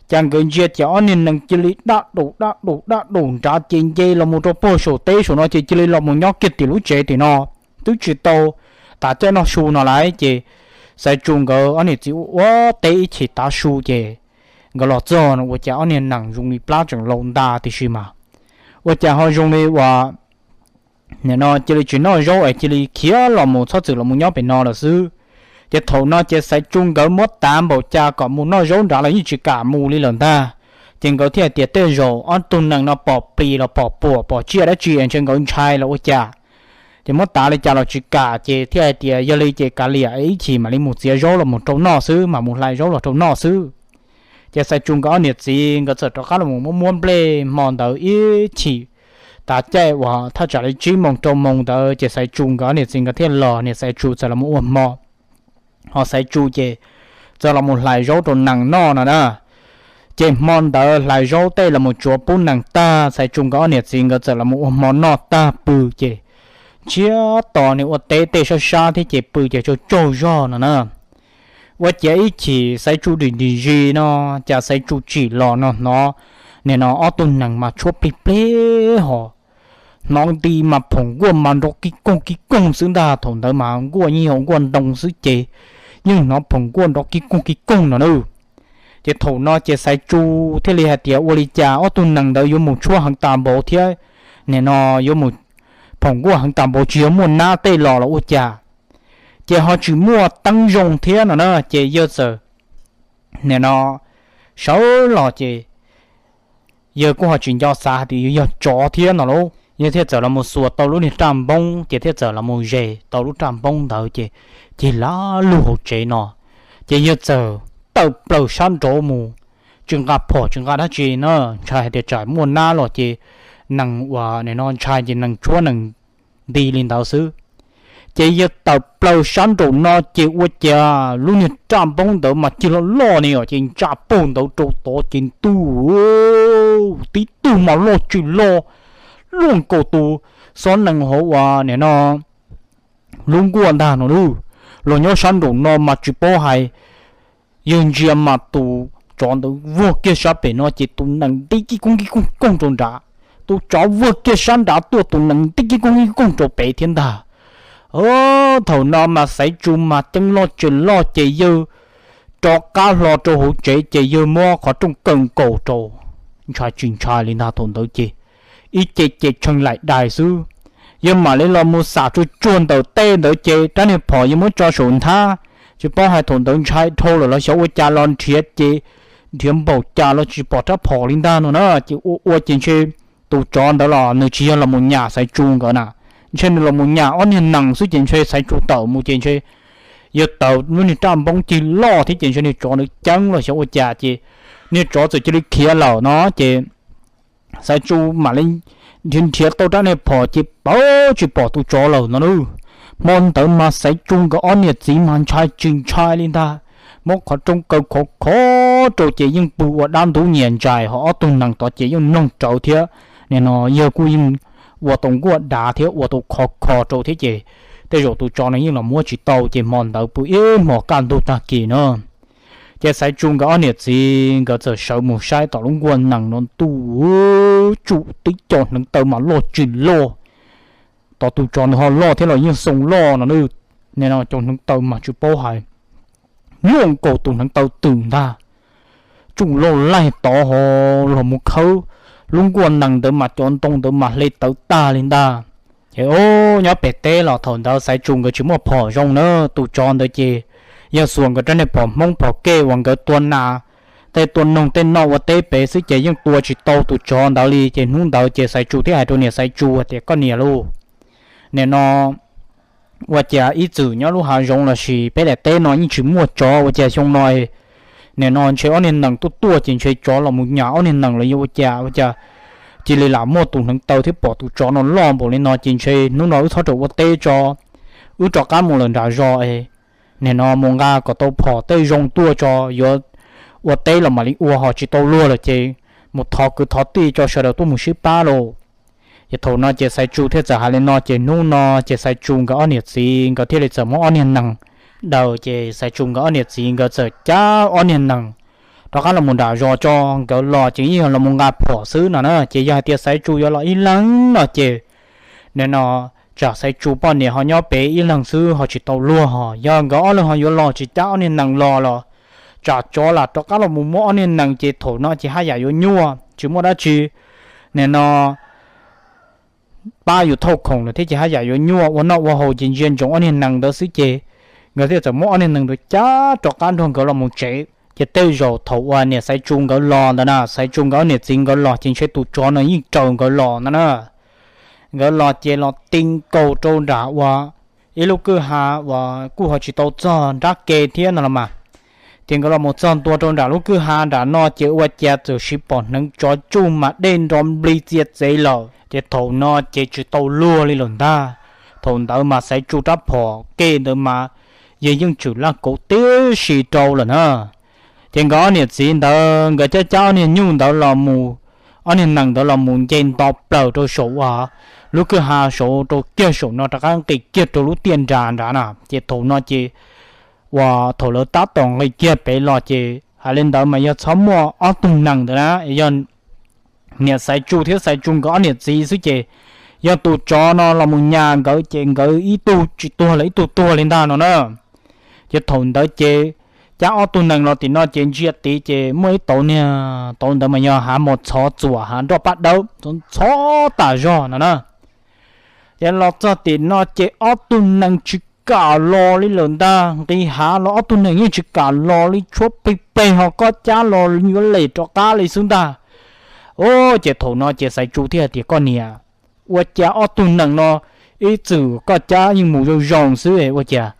cas nkawd ntsia cas ob niag nees cia li daj dum daj dum daj dum nrad ces nce los mus rau puag saum teb saum no ces cia li los mus nyob kiag tim lub tsev tim no, twb tsis tau tav caij noj su no lawm ces Xaiv Tsu nkawd ob niam txiv ua ua teb ib chim tav su ces nkawd los txog no ua cas ob niag nees zoo li plab tseem laus nta tiam sis mas ua cas ho zoo li uas nim no cia li tsis noj zaub es cia li khiav los mus txhob txwm los mus nyob pem no lawm xwb. Ces thaum no ces Xaiv Tsu nkawd muab tav npaum cas kom mus noj zaub nrad los yeej tsis kam mus li lawm ntag. Ces nkawd thiaj hais tias tej zaum ob tug nees no pom plis los pom puam pom tsiaj dab tsi ntshe nkawd ntshai los ua cas. Ces muab tav li cas los tsis kam ces thiaj hais tias yog li ces kav liam ib chim mam li mus txiav zaub los mus rau noj xwb, mam mus hlais zaub los rau noj xwb. Ces Xaiv Tsu nkawd ob niam txiv nkawd txawm rov qab los muab muab nplej hmo ntawd ib chim. Tav caij uas thaj tsam li tsib moos rau moos ntawd ces Xaiv Tsu nkawd ob niam txiv nkawd thiaj los, niam Xaiv Tsu txawm los mus ua hmo. Ho Xaiv Tsu ces txawm los mus hlais zaub rau nees noj no na. Ces hmo ntawd hlais zaub tej los mus tsuav pub nees tag, Xaiv Tsu nkawd ob niam txiv nkawd txawm los mus ua hmo noj tag pw ces ntsiag to nws ua teb tej sab sab thiab ces pw ces tsaug tsaug zog no na. Ua ciav ib chim Xaiv Tsu dim dim zis no, cas Xaiv Tsu tsim los no hnov nim no ob tug nees mas tshuab plig plig ho hnov nti mas phoom nkuaj mas nrov kib koog kib koog xwb ntag. Thaum ntawd mas nkuaj yeej yog nkuaj ntoo xwb ces yeej hnov phoom nkuaj nrov kib koog kib koog no na. Ces thaum no ces Xaiv Tsu thiaj li hais tias ua li cas ob tug nees ntawd yuav mus tshuab heev tas npaum thiab, nim no yuav mus phoom nkuaj heev tas npaum, tsis yog muaj nab tej los los ua cas, ces ho tsis muaj teeb zoo thiab no na. Ces yawg txawm nim no sawv los ces yawg kuj ho tsis nco xav hais tias yuav yog tsov thiab no lauj. Yawg thiaj txawm los mus xuas tau lub niag raj npoob ces thiaj txawm los mus zes tau lub raj npoob ntawd ces cig lam lug hauv tsev no. Ces yawg txawm tawm plaws sab nraud mus, tsis nqa phom tsis nqa dab tsi na, ntshai hais tias tsam muaj nab los ces nees uas nim no ntshai ces nees tshuab nees nti li ntawd xwb. Ces yawg tawm plaws sab nraum no ces ua cas lub niag raj npoob ntawd mas cig loj loj ni os, ces ntsa pug ntawd rau tod ces ntuj, tib tug mas loj tsis loj, luaj nkaus tus xob nees hauv uas nim no lub nkuaj ntag no lauj. Los nyob sab nraum no mas tsis paub hais, yawg ntsia mas tus tsov ntawd vuag kiag sab pem no ces tus nees nti kib koog kib koog koog rau nrad, tus tsov vuag kiag sab nrad tuaj tus nees nti kib koog kib koog rau pem thiab ntag. Thaum no mas Xaiv Tsu mas ceeb loj tsis loj ces yawg rov qab hlo rau hauv tsev ces yawg muab qhov rooj kaw nkaus rau, ntshai tsis ntshai li ntag thaum ntawd ces ib ce ces tshee laim dais xwb. Yawg mam li los mus xam tsuag tsuag ntawm tej ntawd ces rab niag phom yawg muab tso saum nthab, tsis paub hais thaum ntawd ntshai dhau lawm los xyov ua cas los nrhiav ces nrhiav npaum cas los tsis pom rab phom li ntag no na. Ces ua ua ces ntshe tus tsov ntawd los nws tsis yog los mus nyam Xaiv Tsu nkawd na, ntshe nws los mus nyam ob niag nees xwb ces ntshe Xaiv Tsu tawm mus ces ntshe yawg tawm lub niag raj npoob cig loj thiab ces ntshe niag tsov ntawd ceeb los xyov ua cas ces niag tsov txawm cia li khiav lawm no ces Xaiv Tsu mam li nrhiav nrhiav tau rab niag phom ces pab tsis pom tus tsov lawm no na. Hmo ntawd mas Xaiv Tsu nkawd ob niam txiv mas ntshai tsis ntshai li ntag, muab qhov rooj kaw khov khov rau ces yeej pw ua dab ntub nyias ntsais, ho ob tug nees tod ces yeej mloog rawv thiab. Nim no yawg kuj yeej ua tau nkuaj dav thiab ua tau khov kho rau thiab ces tej zaum tus tsov no yeej los muab tsis tau ces hmo ntawd pw ib hmos kaj ntug tag kis na. Ces Xaiv Tsu nkawd ob niam txiv nkawd txawm sawv mus saib tom lub nkuaj nees no ntuj, tsum tib co hneev taw mas loj tsis loj, tom tus tsov ntawd ho loj thiab los yeej xoo loj no na. Nim no cov hneev taw mas tsis paub hais, luaj nkaus tus hneev taw twm ntag, tsum loj laig tod ho los mus khawb lub nkuaj nees ntawd mas cov ntoo ntawd mas hle tawv tag li ntag. Ces o, nyob pem teb los thaum ntawd Xaiv Tsu nkawd tsis muaj phom zoo na, tus tsov ntawd ces yawg xuas nkawd rab niag phom Hmoob phom kej uas nkawd tua nas, tej tua noog tej noj ua teb pem xwb ces yeej tua tsis tau tus tsov ntawd li. Ces hnub ntawd ces Xaiv Tsu thiaj hais rau niam Xaiv Tsu tias koj niam lauj, nim no ua cas ib txwm nyob lub hav zoov lossis peb daim teb no yeej tsis muaj tsov, ua cas xyoo no nim no ntshe ob niag nees tuaj tuaj ces ntshe tsov los mus nyam ob niag nees los yog ua cas, ua cas cia li lam muaj tus hneev taw thiab pom tus tsov no loj npaum li no ces ntshe hnub no wb txhob rau ua teb tso, wb rov qab mus lawm nram zos es nim no mus nqa kom tau phom tej zoo tuaj tso, yuav ua teb los mam li ua, ho tsis tau luag lawm ces mus thov kwv thov tij tso sawv daws tuaj mus sib pab lauj. Ces thaum no ces Xaiv Tsu thiaj txawm hais li no ces hnub no ces Xaiv Tsu nkawd ob niam txiv nkawd thiaj li txawm muab ob niag nees daws, ces Xaiv Tsu nkawd ob niam txiv nkawd txawm cab ob niag nees rov qab los mus nram zos tso, nkawd los ces yeej yog los mus nqa phom xwb no na. Ces yog hais tias Xaiv Tsu yuav los ib leeg no ces nim no tsam Xaiv Tsu poj niam ho nyob pem ib leeg xwb ho tsis tau luag, ho yog nkawd ob leeg ho yuav los tsis cab ob niag nees los los tsam tsov lam rov qab los mus muab ob niag nees ces thaum no ces haj yam yuav nyuaj tsis muaj dab tsi nim no pab yus thauj khoom lawm thiab ces haj yam yuav nyuaj, ua noj ua haus ces ntsia ntsoov ob niag nees ntawd xwb ces Nkawd thiaj txawm muab ob niag nees ntawd cab rov qab nrog nkawd los mus tsev. Ces tej zaum thaum uas niam Xaiv Tsu nkawd los ntawd na, Xaiv Tsu nkawd ob niam txiv nkawd los ces ntshe tus tsov no yeej raws nkawd los ntawd na. Nkawd los ces los ti nkaus rau nram uas ib lub kwj ha uas kuj ho tsis tau txog nrab ke thiab no los mas. Ces nkawd los mus txog ntua rau nram lub kwj ha nram no ces ua cas txawm sis pom hneev tsov tsuj mas dej nro nplig txia txev lawm. Ces thaum no ces tsis tau luag li lawm ntag. Thaum ntawd mas Xaiv Tsu rab phom ke ntawd mas yog yeej tshwm laj kauv tib si rau lawm na. Ces nkawd ob niam txiv ntawd nkawd cab cab ob niag nyuj ntawd los mus, ob niag nees ntawd los mus nce nto plaws rau saum uas lub kwj ha saud rau kiag saum no rov qab nqis kiag rau lub tiaj nras nrad na. Ces thaum no ces uas thaum lawv tab tom nqis kiag pem los ces hais li ntawd mas yog txhob muaj ob tug nees ntawd na, yog niam Xaiv Tsu thiab Xaiv Tsu nkawd ob niam txiv xwb ces yog tus tsov no los mus nyas nkawd ces nkawd ib tug tsis tuag los ib tug tuag li ntag no na. Ces thaum ntawd ces cab ob tug nees los tim no ces ntsia tid ces muaj ib tauv niag tauv ntawd mas yog hav mos txhov txuam hav nroj paj dawb txhob tas zog no na. Ces los txog tim no ces ob tug nees tsis kam los li lawm ntag, nqis hav los ob tug nees yeej tsis kam los li, tshuab plig pleg ho koj cab los yuav lem rov qab li xwb ntag. Ces thaum no ces Xaiv Tsu thiaj hais tias koj niam, ua cas ob tug nees no ib txwm koj cab yeej mus zoo zoo xwb ua cas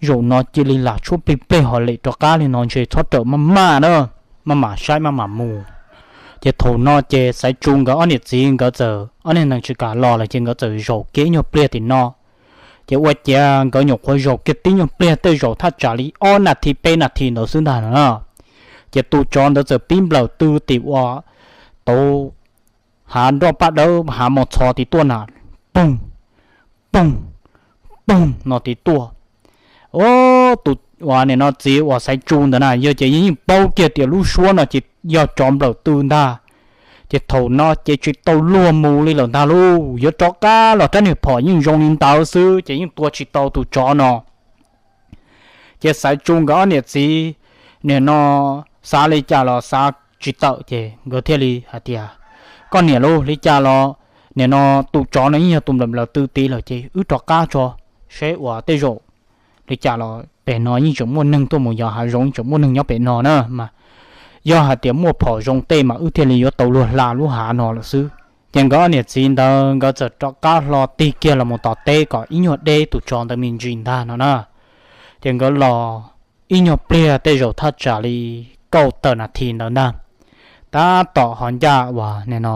zaum no cia li lam tshuab plig pleg ho lem rov qab li no ntshe txhob rawm maj maj na, maj mam saib maj mam mus. Ces thaum no ces Xaiv Tsu nkawd ob niam txiv nkawd txawm ob niag nees tsis kam los lawm ces nkawd txawm zaum kiag ib nyuag pliag tim no. Ces ua ciav nkawd nyuam qhuav zaum kiag tib nyuag pliag tej zaum thaj tsam li ob nas this peb nas this ntawd xwb ntag no na. Ces tus tsov ntawd txawm pib nplawm tw tim ua tauv hav nroj paj dawb hav mos txhov tid tuaj na, poog, poog, poog no tid tuaj. Tus uas nim no txiv uas Xaiv Tsu ntawd na yog ces yeej paub kiag tias lub suab no ces yog tsov nplawm tw ntag. Ces thaum no ces tsis tau luag mus li lawm ntag lauj, yuav rov qab los rab niag phom yeej zoo li ntawd xwb ces yeej tua tsis tau tus tsov no. Ces Xaiv Tsu nkawd ob niam txiv nim no xav li cas los xav tsis tawm ces nkawd thiaj li hais tias koj niam lauj, li cas los nim no tus tsov no yeej yog tus nplawm nplawm tw tid lawm ces wb rov qab tso, seb uas tej zaum li cas los pem no yeej tseem muaj neeg tuaj mus yos hav zoov, yeej tseem muaj neeg nyob pem no na mas, yog hais tias muaj phom zoo tej mas wb thiaj li yuav tau luag hla lub hav no lawm xwb. Ces nkawd ob niam txiv ntawd nkawd txawm rov qab hlo tig kiag los mus tom teb kom ib nyuag deb tus tsov ntawd me ntsis ntag no na. Ces nkawd los ib nyuag pliag tej zaum thaj tsam li kaum tawm nas this ntawd ntag, tab tom ho ncaj uas nim no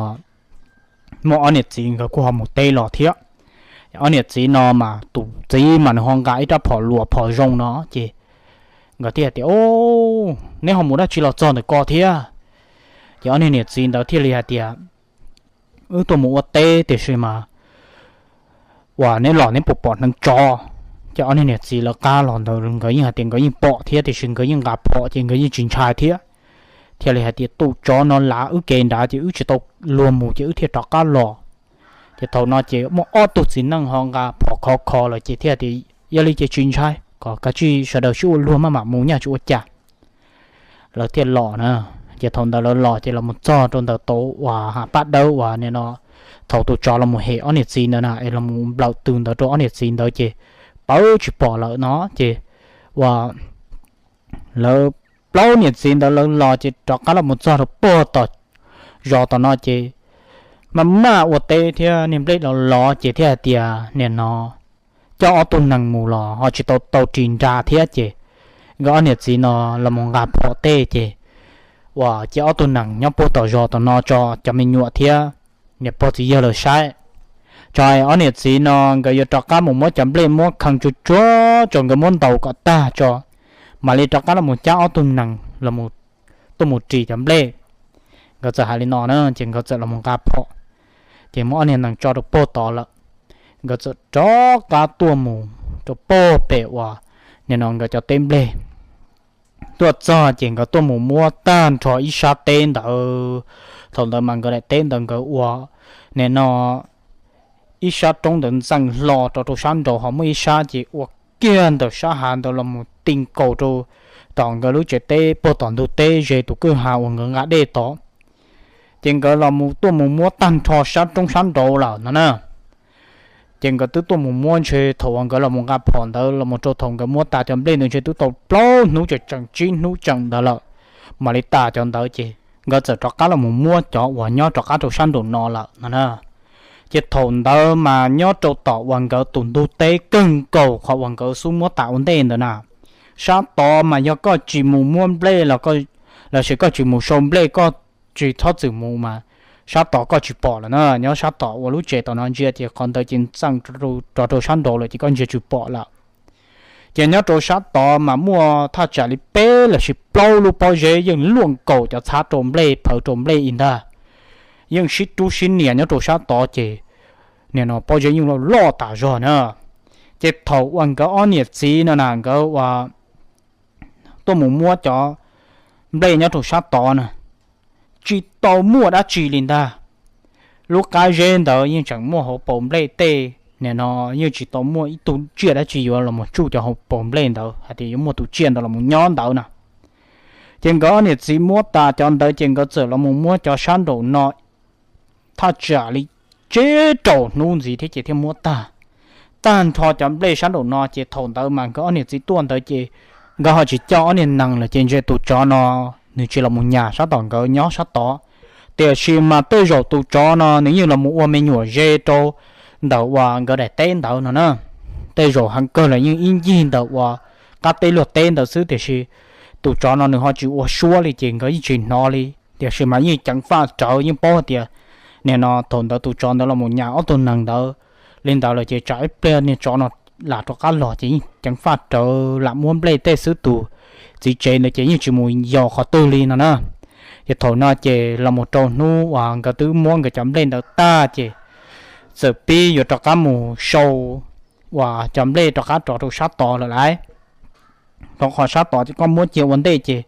muaj ob niam txiv nkawd kuj ho mus teb los thiab. Ob niam txiv no mas tus txiv mas nws ho nqa ib rab phom luas phom zoo no ces nkawd thiaj tias, Neb ho mus dab tsi los txog ntawm ko thiab? Ces ob niag niam txiv ntawd thiaj li hais tias, Wb tuaj mus ua teb tiam sis mas uas neb los neb puas pom hneev tsov? Ces ob niag niam txiv lawv qab los ntawd nkawd yeej hais tias nkawd yeej pom thiab tiam sis nkawd yeej nqa phom ces nkawd yeej tsis ntshai thiab. Thiaj li hais tias, Tus tsov no lav wb kev nrad ces wb tsis tau luag mus ces wb thiaj rov qab los. Ces thaum no ces muaj ob tug txiv neej ho nqa phom khov kho lawm ces thiaj tias, Yog li ces tsis ntshai, kom kav tsij sawv daws sib ua luag maj mam mus nyaj tsis ua cas. Lawv thiaj los na. Ces thaum ntawd lawv los ces los mus txog rau ntawm tauv uas hav paj dawb uas nim no thaum tus tsov los mus hem ob niam txiv ntawd na es los mus nplawm tw ntawd rau ob niam txiv ntawd ces pawv tsis pom lawm no ces uas lawv plaub niam txiv ntawd lawv los ces rov qab los mus txog rau puag tom zos tom no ces maj maj ua teb thiab niag nplej los los ces thiaj hais tias nim no coj ob tug nees mus los ho tsis tau tau ris nra thiab ces nkawd ob niam txiv no los mus nqa phom tej ces uas cia ob tug nees nyob puag tom zos tom no tso cov me nyuam thiab niam pog txiv yawg lawv saib. Tso ob niam txiv no nkawd yuav rov qab mus muab cov nplej muab khee tsuag tsuag tso nkawd muab ntaus kom tag tso mam li rov qab los mus cab ob tug nees los tuaj mus ris cov nplej. Nkawd txawm hais li no na ces nkawd txawm los mus nqa phom ces muab ob niag nees tso rau puag tod lawm. Nkawd txawm rov qab tuaj mus rau puag pem uas nim no nkawd cov teb nplej. Tuaj txog ces nkawd tuaj mus muab tag nrho ib sab teb ntawd. Thaum ntawd mas nkawd daim teb ntawd nkawd ua nim no ib sab roob ntawd ntxeem hlo rau rau sab nraud ho muaj ib sab ces ua kiag ntawm sab hav ntawd los mus ti nkaus rau tom nkawd lub tsev teb puag tom ntug teb ze tus kwj ha uas nkawd nqa dej tod. Ces nkawd los mus tuaj mus muab tag nrho sab roob sab nraud lawm no na. Ces nkawd twb tuaj mus muab ntshe thaum uas nkawd los mus nqa phom ntawd los mus rau thaum nkawd muab tas cov nplej ntawd ntshe twb tau plaub hnub tseem tsib hnub tseem ntawd lawm, mam li tas cov ntawd ces nkawd txawm rov qab los mus muab cov uas nyob rov qab rau sab nraum no lawm no na. Ces thaum ntawd mas nyob rau tom uas nkawd tus ntug teb kawg nkaus qhov uas nkawd xub muab tas ua ntej ntawd na, sab tod mas yog koj tsis mus muab nplej los, lossis koj tsis mus sau nplej koj tsis txhob txwm mus mas sab tod koj tsis pom lawm na. Nyob sab tom uas lub tsev tom no ntsia ces qhov ntawd ces ntxeem rov rau sab nraud lawm ces koj ntsia tsis pom lawm. Ces nyob rau sab tod mas muaj thaj tsam li peb lossis plaub lub pob zeb yeej luaj nkaus cov txhab rau nplej phawv rau nplej ib ntag. Yeej sib rub sib nias nyob rau sab tod ces nim no pob zeb yeej loj loj tas zog na. Ces thaum uas nkawd ob niam txiv no na nkawd uas tuaj mus muab cov nplej nyob rau sab tod na, tsis tau muaj dab tsi li ntag. Lub qab zeb ntawd yeej tseem muaj hauv paus nplej tej, nim no yeej tsis tau muaj ib tug tsiaj dab tsi yuav los mus tsuj cov hauv paus nplej ntawd hais tias yuav muaj tus tsiaj ntawd los mus nyob ntawd na. Ces nkawd ob niam txiv muab tas cov ntawd ces nkawd txawm los mus muab cov sab nraum no thaj tsam li tsib rau hnub ntxiv thiab ces thiaj muab tag. Tag nrho cov nplej sab nraum no ces thaum ntawd mas nkawd ob niam txiv tuaj ntawd ces nkawd ho tsis coj ob niag nees lawm ces ntshe tus tsov no nws tsis los mus nyas sab tom nkawd nyob sab tod. Tiam sis mas tej zaum tus tsov no nws yeej los mus ua me nyuam ze rau ntawm uas nkawd daim teb ntawd no na. Tej zaum heev kawg los yeej ib ncig ntawm uas qab teb luag teb ntawd xwb tiam sis tus tsov no nws ho tsis ua suab li ces nkawd yeej tsis hnov li. Tiam sis mas yeej ceev faj rawv yeej paub hais tias nim no thaum ntawd tus tsov ntawd los mus nyas ob tug nees ntawd li ntawd lawm ces tsam ib pliag niag tsov no lam rov qab los ces yeej ceev faj rawv lam muab nplej tej xwb tus txiv tsev ntawd ces yeej tsis mus yos qhov twg li no na. Ces thaum no ces los mus rau hnub uas nkawd twb muab nkawd cov nplej ntawd tag ces txawm pib yuav rov qab mus sau uas cov nplej rov qab rov rau sab tod lawm lauj. Rau qhov sab tod ces koj muab cia ua ntej ces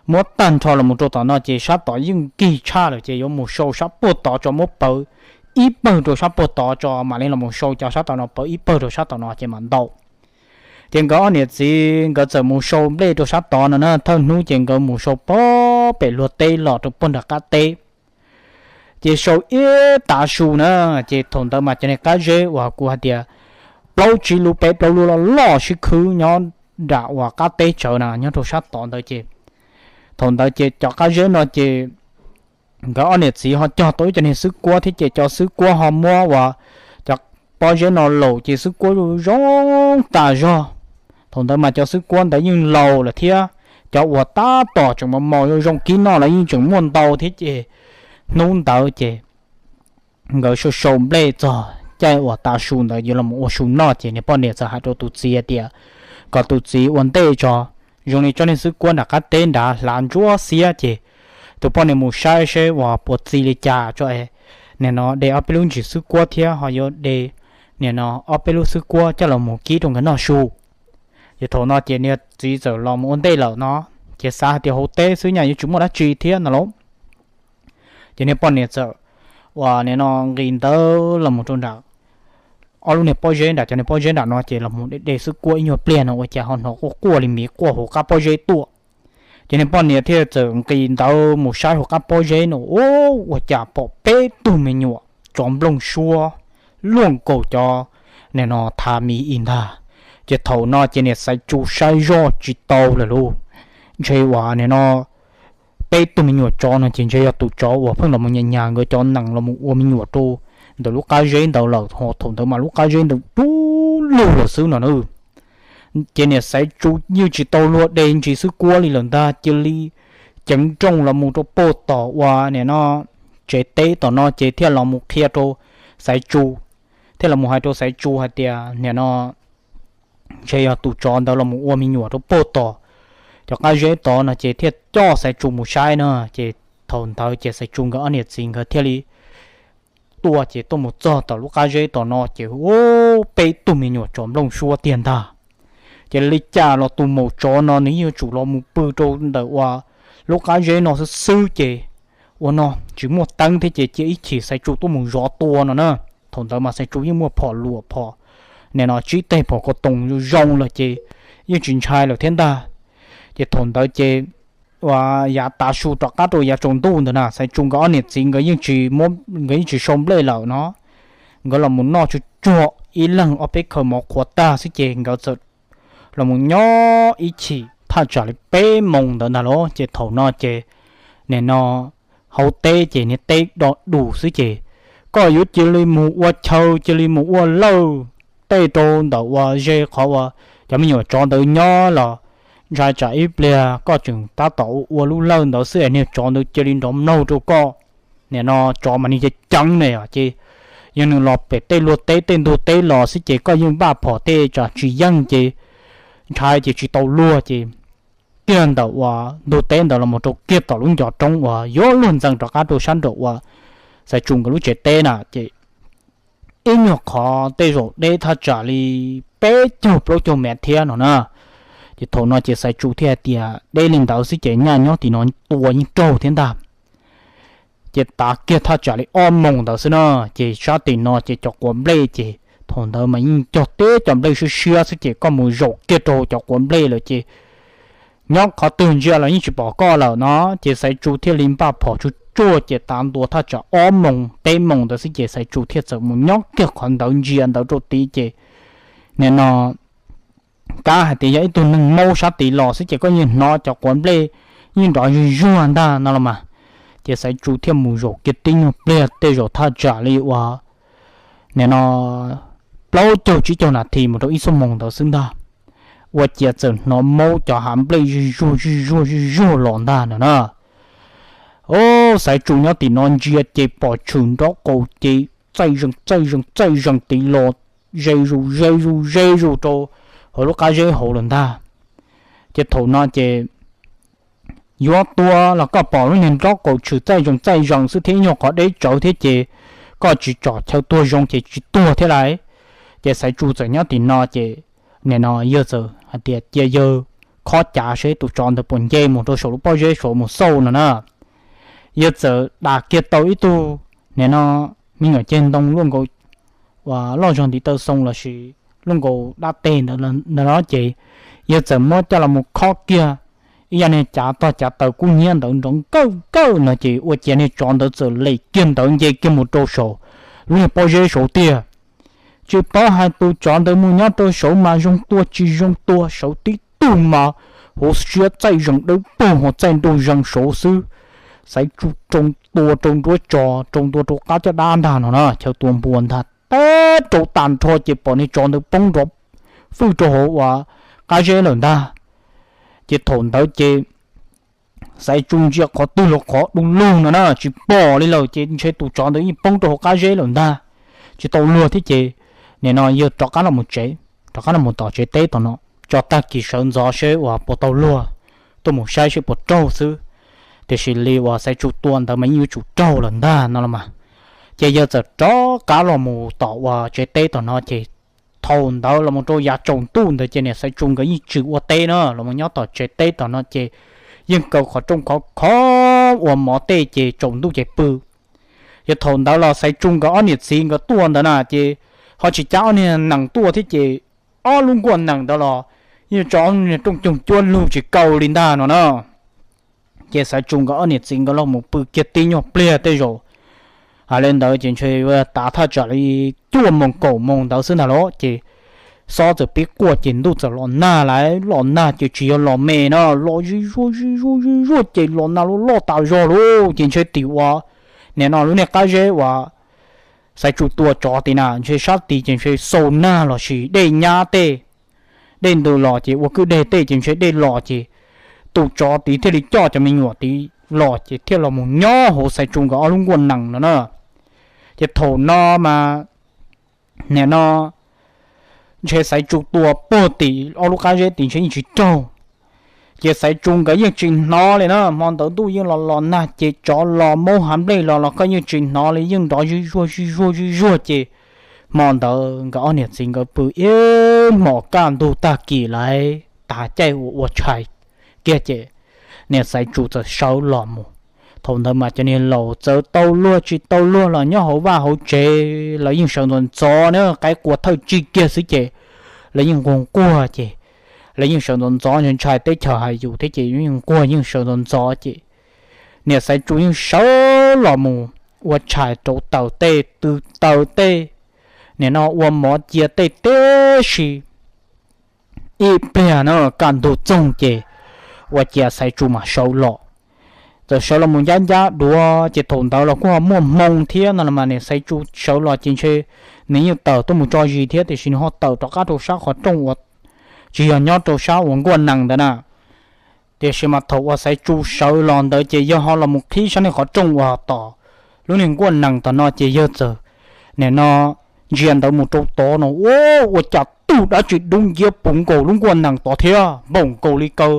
muab tag nrho los mus rau tom no ces sab tod yeej nkig tshaj lawm ces yuav mus sau sab puag tod tso muab pawv ib pawg rau sab puag tod tso mam li los mus sau cov sab tom no pawv ib pawg rau sab tom no ces mam ntau. Ces nkawd ob niam txiv nkawd txawm mus sau nplej rau sab tod no na, thawj hnub ces nkawd mus sau pem luag teb los rau puag nram qab teb. Ces sau ib tav su na, ces thaum ntawd mas cov niag qab zeb uas kuv hais tias plaub tsib lub peb plaub lub loj loj sib khwb nyob nram uas qab teb tsawv na nyob rau sab tod ntawd ces thaum ntawd ces cov qab zeb no ces nkawd ob niam txiv ho cog tau ib co niag xwb kuab thiab ces cov xwb kuab ho muab uas cov pob zeb no laum ces xwb kuab zoo tas zog. Thaum ntawd mas cov xwb kuab ntawd yeej laus lawm thiab, cov uas tab tom tseem mos mos zoo zoo kib noj los yeej tseem muaj ntau thiab ces hnub ntawd ces nkawd sau sau nplej txog caij uas tav su ntawd yuav los ua su noj ces niag poj niam txawm hais rau tus txiv hais tias kom tus txiv ua ntej tso, zoo li tsob niag xwb kuab nram qab teb nrad hlav ntsuab xiab ces tus poj niam mus saib seb uas puas txi li cas tso es nim no de ob peb lub ntsis xwb kuab thiab ho yuav de nim no ob peb lub xwb kuab coj los mus kib rau nkawd noj su. Ces thaum no ces niag txiv txawm los mus ua ntej lawm no, ces xav hais tias hauv teb xwb nyaj yuav tsis muaj dab tsi thiab no lauj. Ces niag poj niam txawm uas nim no nqis ntawd los mus rau nram ob lub niag pob zeb nram cov niag pob zeb nram no ces los mus de de xwb kuab ib nyuag pliag no ua cas ho hnov quaj quaj li miv quaj hauv qab pob zeb tuaj. Ces niag poj niam thiaj txawm nqis ntawd mus saib hauv qab pob zeb no, ua cas pom peb tug me nyuam tsov nplooj suab luaj nkaus cov nim no thav miv ib ntag. Ces thaum no ces niam Xaiv Tsu saib zoj tsis tau lawm lauj. Ntshe uas nim no peb tug me nyuam tsov no ces ntshe yog tus tsov uas pheej los mus nyas nyas nkawd cov nees los mus ua me nyuam rau ntawm lub qab zeb ntawd lawm ho thaum ntawd mas lub qab zeb ntawd dub lug lawm xwb no na. Ces niam Xaiv Tsu yeej tsis tau luag de ntsis xwb kuab li lawm ntag cia li ceev nrooj los mus rau puag tom uas nim no tsev teb tom no ces thiaj los mus qhia rau Xaiv Tsu, thiaj los mus hais rau Xaiv Tsu hais tias nim no ntshe yog tus tsov ntawd los mus ua me nyuam rau puag tom cov qab zeb tod no ces thiaj coj Xaiv Tsu mus saib na. Ces thaum ntawd ces Xaiv Tsu nkawd ob niam txiv nkawd thiaj li tuaj ces tuaj mus txog tom lub qab zeb tom no ces peb tug me nyuam tsov nplooj suab tiag ntag. Ces li cas los tus maum tsov no nws yuav tsum los mus pw rau ntawm uas lub qab zeb no xwb xwb ces ua no tsis muaj teeb thiab ces cia ib chim Xaiv Tsu tuaj mus zov tua no na. Thaum ntawd mas Xaiv Tsu yeej muaj phom luam phom nim no tsib teg phom ko toos zoo lawm ces yeej tsis ntshai lawm thiab ntag. Ces thaum ntawd ces uas yav tav su rov qab rau yav tsaus ntuj ntawd na Xaiv Tsu nkawd ob niam txiv nkawd yeej tsis, nkawd yeej tsis sau nplej lawm no, nkawd los mus noj tsuag tsuag ib leeg ob peb khaws mov qhuav tag xwb ces nkawd txawm los mus nyob ib chim thaj tsam li peb moos ntawd ntag lauj. Ces thaum no ces nim no hauv teb ces niag teb do dus xwb ces koj yuav cia li mus ua chaw cia li mus ua lawj tej rau ntawm uas ze qhov uas cov me nyuam tsov ntawd nyob los ntshai tsam ib pliag koj tseem tab tom ua ua lub lawj ntawd xwb es niag tsov ntawd cia li nrov mlaug rau koj. Nim no tsov mas nws ceev ceev ne ces yog nws los pem tej luag teb tej ntug teb los xwb ces koj yeej npaj phom tej tsam tsis yeej ces ntshai ces tsis tau luag ces kiag ntawm uas ntug teb ntawd los mus rau kiag tom lub ncov roob uas yuav luag ntxees rov qab rau sab nraum uas Xaiv Tsu nkawd lub tsev teb na ces ib nyuag qhov tej zaum deb thaj tsam li peb caug plaub caug mev thiab no na. Ces thaum no ces Xaiv Tsu thiaj hais tias deb li ntawd xwb ces nyaj nyob tim no tua yeej raug thiab ntag. Ces tav kiag thaj tsam li ob moos ntawd xwb na, ces sab tim no ces cov quav nplej ces thaum ntawd mas yeej cog teb cov nplej siab siab xwb ces koj mus zaum kiag rau cov quav nplej lawm ces nyob qhov twg ntsia los yeej tsis pom koj lawm no. Ces Xaiv Tsu thiaj li npaj phom tsuj tsuaj ces tav ntua thaj tsam ob moos peb moos ntawd xwb ces Xaiv Tsu thiaj txawm mus nyob kiag qhov ntawd ntsia ntawd rau tid ces nim no kab hais tias yog ib tug neeg maub sab tid los xwb ces koj yeej hnov cov quav nplej yeej nrov zuj zuag ntag no los mas. Ces Xaiv Tsu thiaj mus zaum kiag tib nyuag pliag tej zaum thaj tsam li uas nim no plaub caug tsib caug nas this mus rau ib xuab moos ntawd xwb ntag, ua ciav txawm hnov maub cov hav nplej zuj zuag zuj zuag zuj zuag los ntag no na. Au, Xaiv Tsu nyob tim no ntsia ces pom tshwm nraub qaum ces txaij zees txaij zees txaij zees tid los ze zus ze zus ze zus rau hauv lub qab zeb hauv lawm ntag. Ces thaum no ces yuav tua los koj pom lub niag nraub qaum tshwm txaij zees txaij zees xwb thiab ib nyuag qhov deb tsawv thiab ces koj tsis tsom chaw tuag zoo ces tsis tuag thiab lauj. Ces Xaiv Tsu txawm nyob tim no ces nim no yawg txawm hais tias cia yawg khob cav seb tus tsov ntawd puas nce mus rau saum lub pob zeb saud mus xauj no na. Yawg txawm dam kiag tau ib tug nim no me nyuam ceg ntoo luaj nkaus uas loj zog ntiv taw xoo lossis luaj nkaus dab teg ntawd no ces yawg txawm muab coj los mus khob kiag ib yam niag cav tog cav taws kub hnyiab ntawd nrov nkawj nkawj no ces ua ciav niag tsov ntawd txawm lem kiag ntawd nce kiag mus rau saum lub niag pob zeb saud tiag. Tsis paub hais tus tsov ntawd mus nyob rau saud mas zoo tua tsis zoo tua, saud tib tug mas hauv siab txaij zees dawb paug ho txaij nraug zees saud xwb. Xaiv Tsu tsoo tua rau nruab tso, tsoo tua rau qab caj dab ntag no na, chaw tua npua ntag, teb rau tag nrho ces pom niag tsov ntawd poob nrov fwj rau hauv uas qab zeb lawm ntag. Ces thaum ntawd ces Xaiv Tsu ntsia qhov twg los qhov du lug no na, tsis pom li lawm ces ntshe tus tsov ntawd yeej poob rau hauv qab zeb lawm ntag, tsis tau luag thiab ces nim no yawg rov qab los mus tsev, rov qab los mus tom tsev teb tom no, tso tag kis sawv ntxov seb uas puas tau luag, tuaj mus saib seb puas raug xwb. Tiam sis li uas Xaiv Tsu tua ntawd mas yeej yuav tsum raug lawm ntag no los mas. Ces yawg txawm rov qab los mus tom uas tsev teb tom no ces thaum ntawd los mus rau yav tsaus ntuj ntawd ces niam Xaiv Tsu nkawd yeej tsis ua teb na, los mus nyob tom tsev teb tom no ces yeej kaw qhov rooj khov khov ua mov tej ces tsaus ntuj ces pw. Ces thaum ntawd los Xaiv Tsu nkawd ob niam txiv nkawd tuaj ntawd na ces ho tsis cab ob niag nees tuaj thiab ces ob lub nkuaj nees ntawd los yeej tso ob niag rooj coog cuab lug tsis kaw li ntag no na. Ces Xaiv Tsu nkawd ob niam txiv nkawd los mus pw kiag tib nyuag pliag tej zaum hais li ntawd ces ntshe tav thaj tsam li cuaj moos kaum moos ntawd xwb ntag lauj. Ces xob txawm pib quaj ces ntuj txawm los nag lauj, los nag ces tsis yog los me na, los zig zuag zig zuag zig zuag ces los nag loj loj tas zog lauj. Ces ntshe tim uas nim no lub niag qab zeb uas Xaiv Tsu tua tsov tid na, ntshe sab tid ces ntshe xau nag lossis dej nyab tej, dej ntws los ces ua kwj deg tej ces ntshe dej los ces tus tsov tid thiaj li coj cov me nyuam tid los ces thiaj los mus nyob hauv Xaiv Tsu nkawd ob lub nkuaj nees no na. Ces thaum no mas nim no ntshe Xaiv Tsu tua puag tim ob lub qab zeb tid ntshe yeej tsis raug. Ces Xaiv Tsu nkawd yeej tsis hnov li na, hmo ntawd ntuj yeej los los nag ces tsov los maub hav nplej los los koj yeej tsis hnov li, yeej nrov zig zuag zig zuag zig zuag ces hmo ntawd nkawd ob niam txiv nkawd pw ib hmos kaj ntug tag kis lawm, tas caij ua ua tshais kiag ces niam Xaiv Tsu txawm sawv los mus. Thaum ntawd mas cov niag laus txawm tau luag tsis tau luag los nyob hauv vaj hauv tsev lawv yeej sawv ntxov ntxov na, qaib qua thawj tsig kiag xwb ces lawv yeej nquag nquag ces lawv yeej sawv ntxov ntxov, ntshai teb chaws hais yus thiab ces yeej nquag yeej sawv ntxov ntxov ces niam Xaiv Tsu yeej sawv los mus ua tshais rauv taws tej, tw taws tej, nim no ua mov cia tej teb si. Ib pliag na kaj ntug txoog ces ua ciav Xaiv Tsu mam sawv los. Txawm sawv los mus ncab ncab duav ces thaum ntawd los kuj ho muaj hmoo thiab no los mas niam Xaiv Tsu sawv los ces ntshe nws yeej tawm tuaj mus tso zis thiab tiam sis nws ho tawm rov qab rau sab qhov rooj uas tsis yog nyob rau sab uas nkuaj nees ntawd na. Tiam sis mas thaum uas Xaiv Tsu sawv los ntawd ces yawg ho los mus qhib sab niag qhov rooj uas tom lub niag nkuaj nees tom no ces yawg txawm nim no ntsia ntawd mus rau tod no ua cas tug dab tsi dub nciab puv nkaus lub nkuaj nees tod thiab npaum nkaus li kaw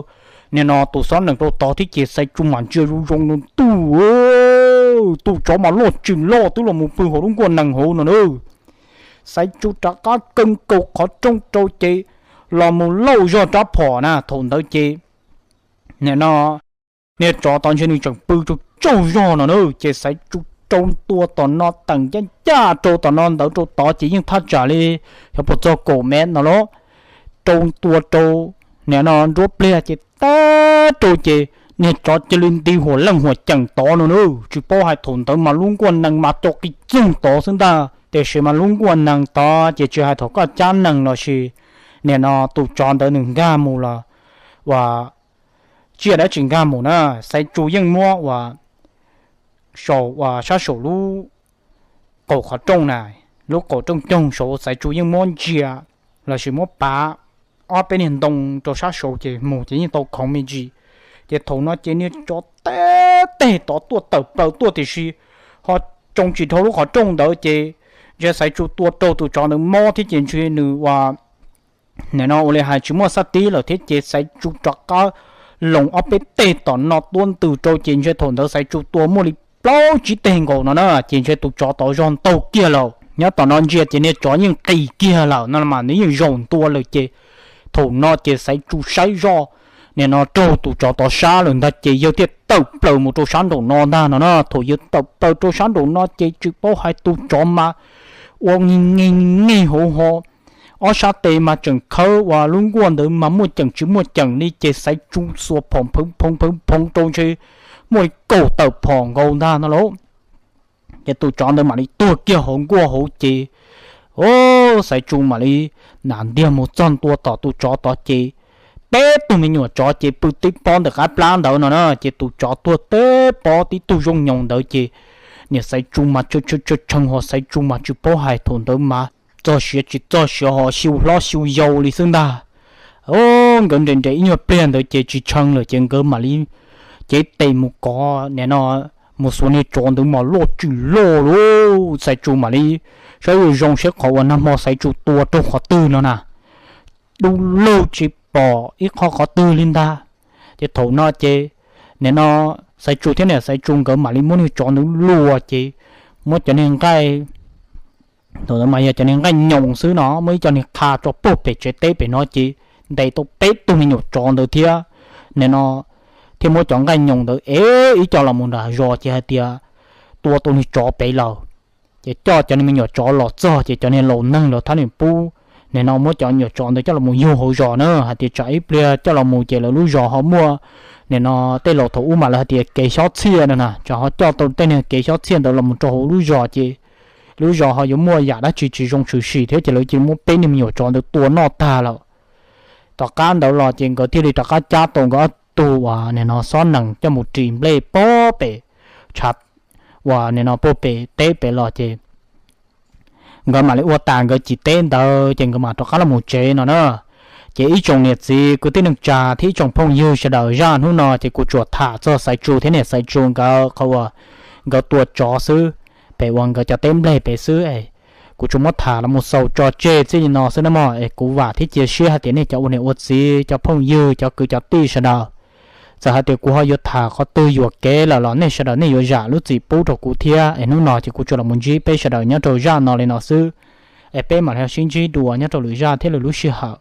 nim no tus xob nees rau tod thiab ces Xaiv Tsu mam ntsia zoo zoo no ntuj, tus tsov mas loj tsis loj twb los mus pw hauv lub nkuaj nees hauv no na. Xaiv Tsu rov qab kaw nkaus qhov rooj rau ces los mus lauj zog rab phom na thaum ntawd ces nim no niag tsov tod ntshe nws tseem pw tsaug tsaug zog no na ces Xaiv Tsu rau ntua tom no teem ncaj ncaj rau tom no ntawd rau tod ces yeej thaj tsam li xyov puas txog kaum mev no lauj. Rau ntua rau nim no nruab pliag ces tag rau ces niag tsov cia li nti huam leej huam ceem tod no na. Tsis paub hais thaum ntawd mas lub nkuaj nees mas co qis txoog tod xwb ntag tiam sis mas lub nkuaj nees tod ces tsis hais thaum koj cab nees los sis nim no tus tsov ntawd nws nkag mus los uas tsiaj dab tsi nkag mus na, Xaiv Tsu yeej muab uas saum uas sab saum lub qaum qhov rooj na, lub qaum rooj coog saud Xaiv Tsu yeej muab ntsia los sis muab pav ob peb niag ntoo rau sab saud ces mus ces yeej tau khoov me ntsis. Ces thaum no ces niag tsov teb teg tod tuaj tawm plaws tuaj tiam sis ho tsoo tsis dhau lub qhov rooj ntawd ces ntshe Xaiv Tsu tua raug tus tsov ntawd mob thiab ces ntshe nws uas nim no ua li hais tsis muaj xab tib lawm thiab ces Xaiv Tsu rov qab loos ob peb teg tom no tuab ntws rau ces ntshe thaum ntawd Xaiv Tsu tua muaj li plaub tsib teg nkaus no na ces ntshe tus tsov tod zog ntaug kiag lawm. Nyob tom no ntsia ces niag tsov yeej qis kiag lawm no mas nws yeej zaum ntua lawm ces thaum no ces Xaiv Tsu saib zoj nim no raug tus tsov tod sab lawm ntag ces yawg thiaj tawm plaws mus rau sab nraum no ntag no na. Thaum yawg tawm plaws rau sab nraum no ces tsis paub hais tus tsov mas ua nge nge nge hauv ho ob sab tes mas tseem khawb uas lub nkuaj ntawd mas muaj ceem tsis muaj ceem li ces Xaiv Tsu xuas phom phwv phoo phwv phoo rau ntshe muaj li kaum tawm phom nkaus ntag no lauj. Ces tus tsov ntawd mam li tuag kiag hauv nkuaj hauv ces Xaiv Tsu mam li nam ntiag mus txog ntua tom tus tsov tod ces peb tug me nyuam tsov ces pw tib pob ntawm qab plab ntawd no na ces tus tsov tuag tib pob tib tug zoo nyoos ntawd ces niam Xaiv Tsu mas tshee ho Xaiv Tsu mas tsis paub hais thaum ntawd mas txog siav tsis txog siav ho xyu hlob xyu yau li xwb ntag. Nkawd nres nres ib nyuag pliag ntawd ces tsis tshee lawm ces nkawd mam li cev tes mus kov nim no mus xuas niag tsov ntawd mas loj tsis loj lauj. Xaiv Tsu mam li saib zoo zoo seb qhov uas nag hmo Xaiv Tsu tua raug qhov twg no na. Dub lug tsis pom ib qho qhov twg li ntag. Ces thaum no ces nim no Xaiv Tsu thiab niam Xaiv Tsu nkawd mam li muab niag tsov ntawd luas ces muab cov niag nqaij, thaum ntawd mas yog cov niag nqaij nyoos xwb no muab ib co niag qha tso puag pem tsev teb pem no ces ntes tau peb tug me nyuam tsov ntawd thiab. Nim no thiaj muab cov nqaij nyoos ntawd ev ib co los mus nram zos ces hais tias tua tau niag tsov pem lawm. Ces coj cov niag me nyuam tsov los txog ces cov niag laus neeg los thab niam pub nim no muab cov me nyuam tsov ntawd coj los mus yug hauv zos na hais tias tsam ib pliag coj los mus ces lawv lub zos ho muaj nim no tej laus thaum ub mas lawv hais tias kev xyob txhiaj no na tsam ho coj tau tej niag kev xyob txhiaj ntawd los mus rau hauv lub zos ces lub zos ho yuav muaj yam dab tsi tsis zoo tshwm sim thiab ces lawv cia li muab peb niag me nyuam tsov ntawd tua noj tag lawm. Tom qab ntawd los ces nkawd thiaj li rov qab cab tau nkawd ob tug uas nim no xob nees coj mus ris nplej puag pem tshav uas nim no puag pem teb pem los ces nkawd mam li ua tas nkawd cim teb ntawd ces nkawd mam rov qab los mus tsev no na. Ces ib tsoom niam txiv kwv tij neej tsa thiab ib tsoom phooj ywg sawv daws zaj hnub no ces kuv tsuas tham txog Xaiv Tsu thiab niam Xaiv Tsu nkawd qhov uas nkawd tua tsov xwb, pem uas nkawd cov teb nplej pem xwb es kuv tsuas muab tham los mus xaus tso tseg txij li no xwb na mog es kuv vam thiab cia siab hais tias nej cov ua niam ua txiv cov phooj ywg cov kwv cov tij sawv daws, txawm hais tias kuv ho yuav tham qhov twg yuam kev lawm los nej sawv daws nej yuav zam lub txim pub rau kuv thiab es hnub no ces kuv tsuas los mus ntsib peb sawv daws nyob rau zaj no li no xwb. Es peb mam li sib ntsib dua nyob rau lwm zaj thiab lwm lub sij hawm.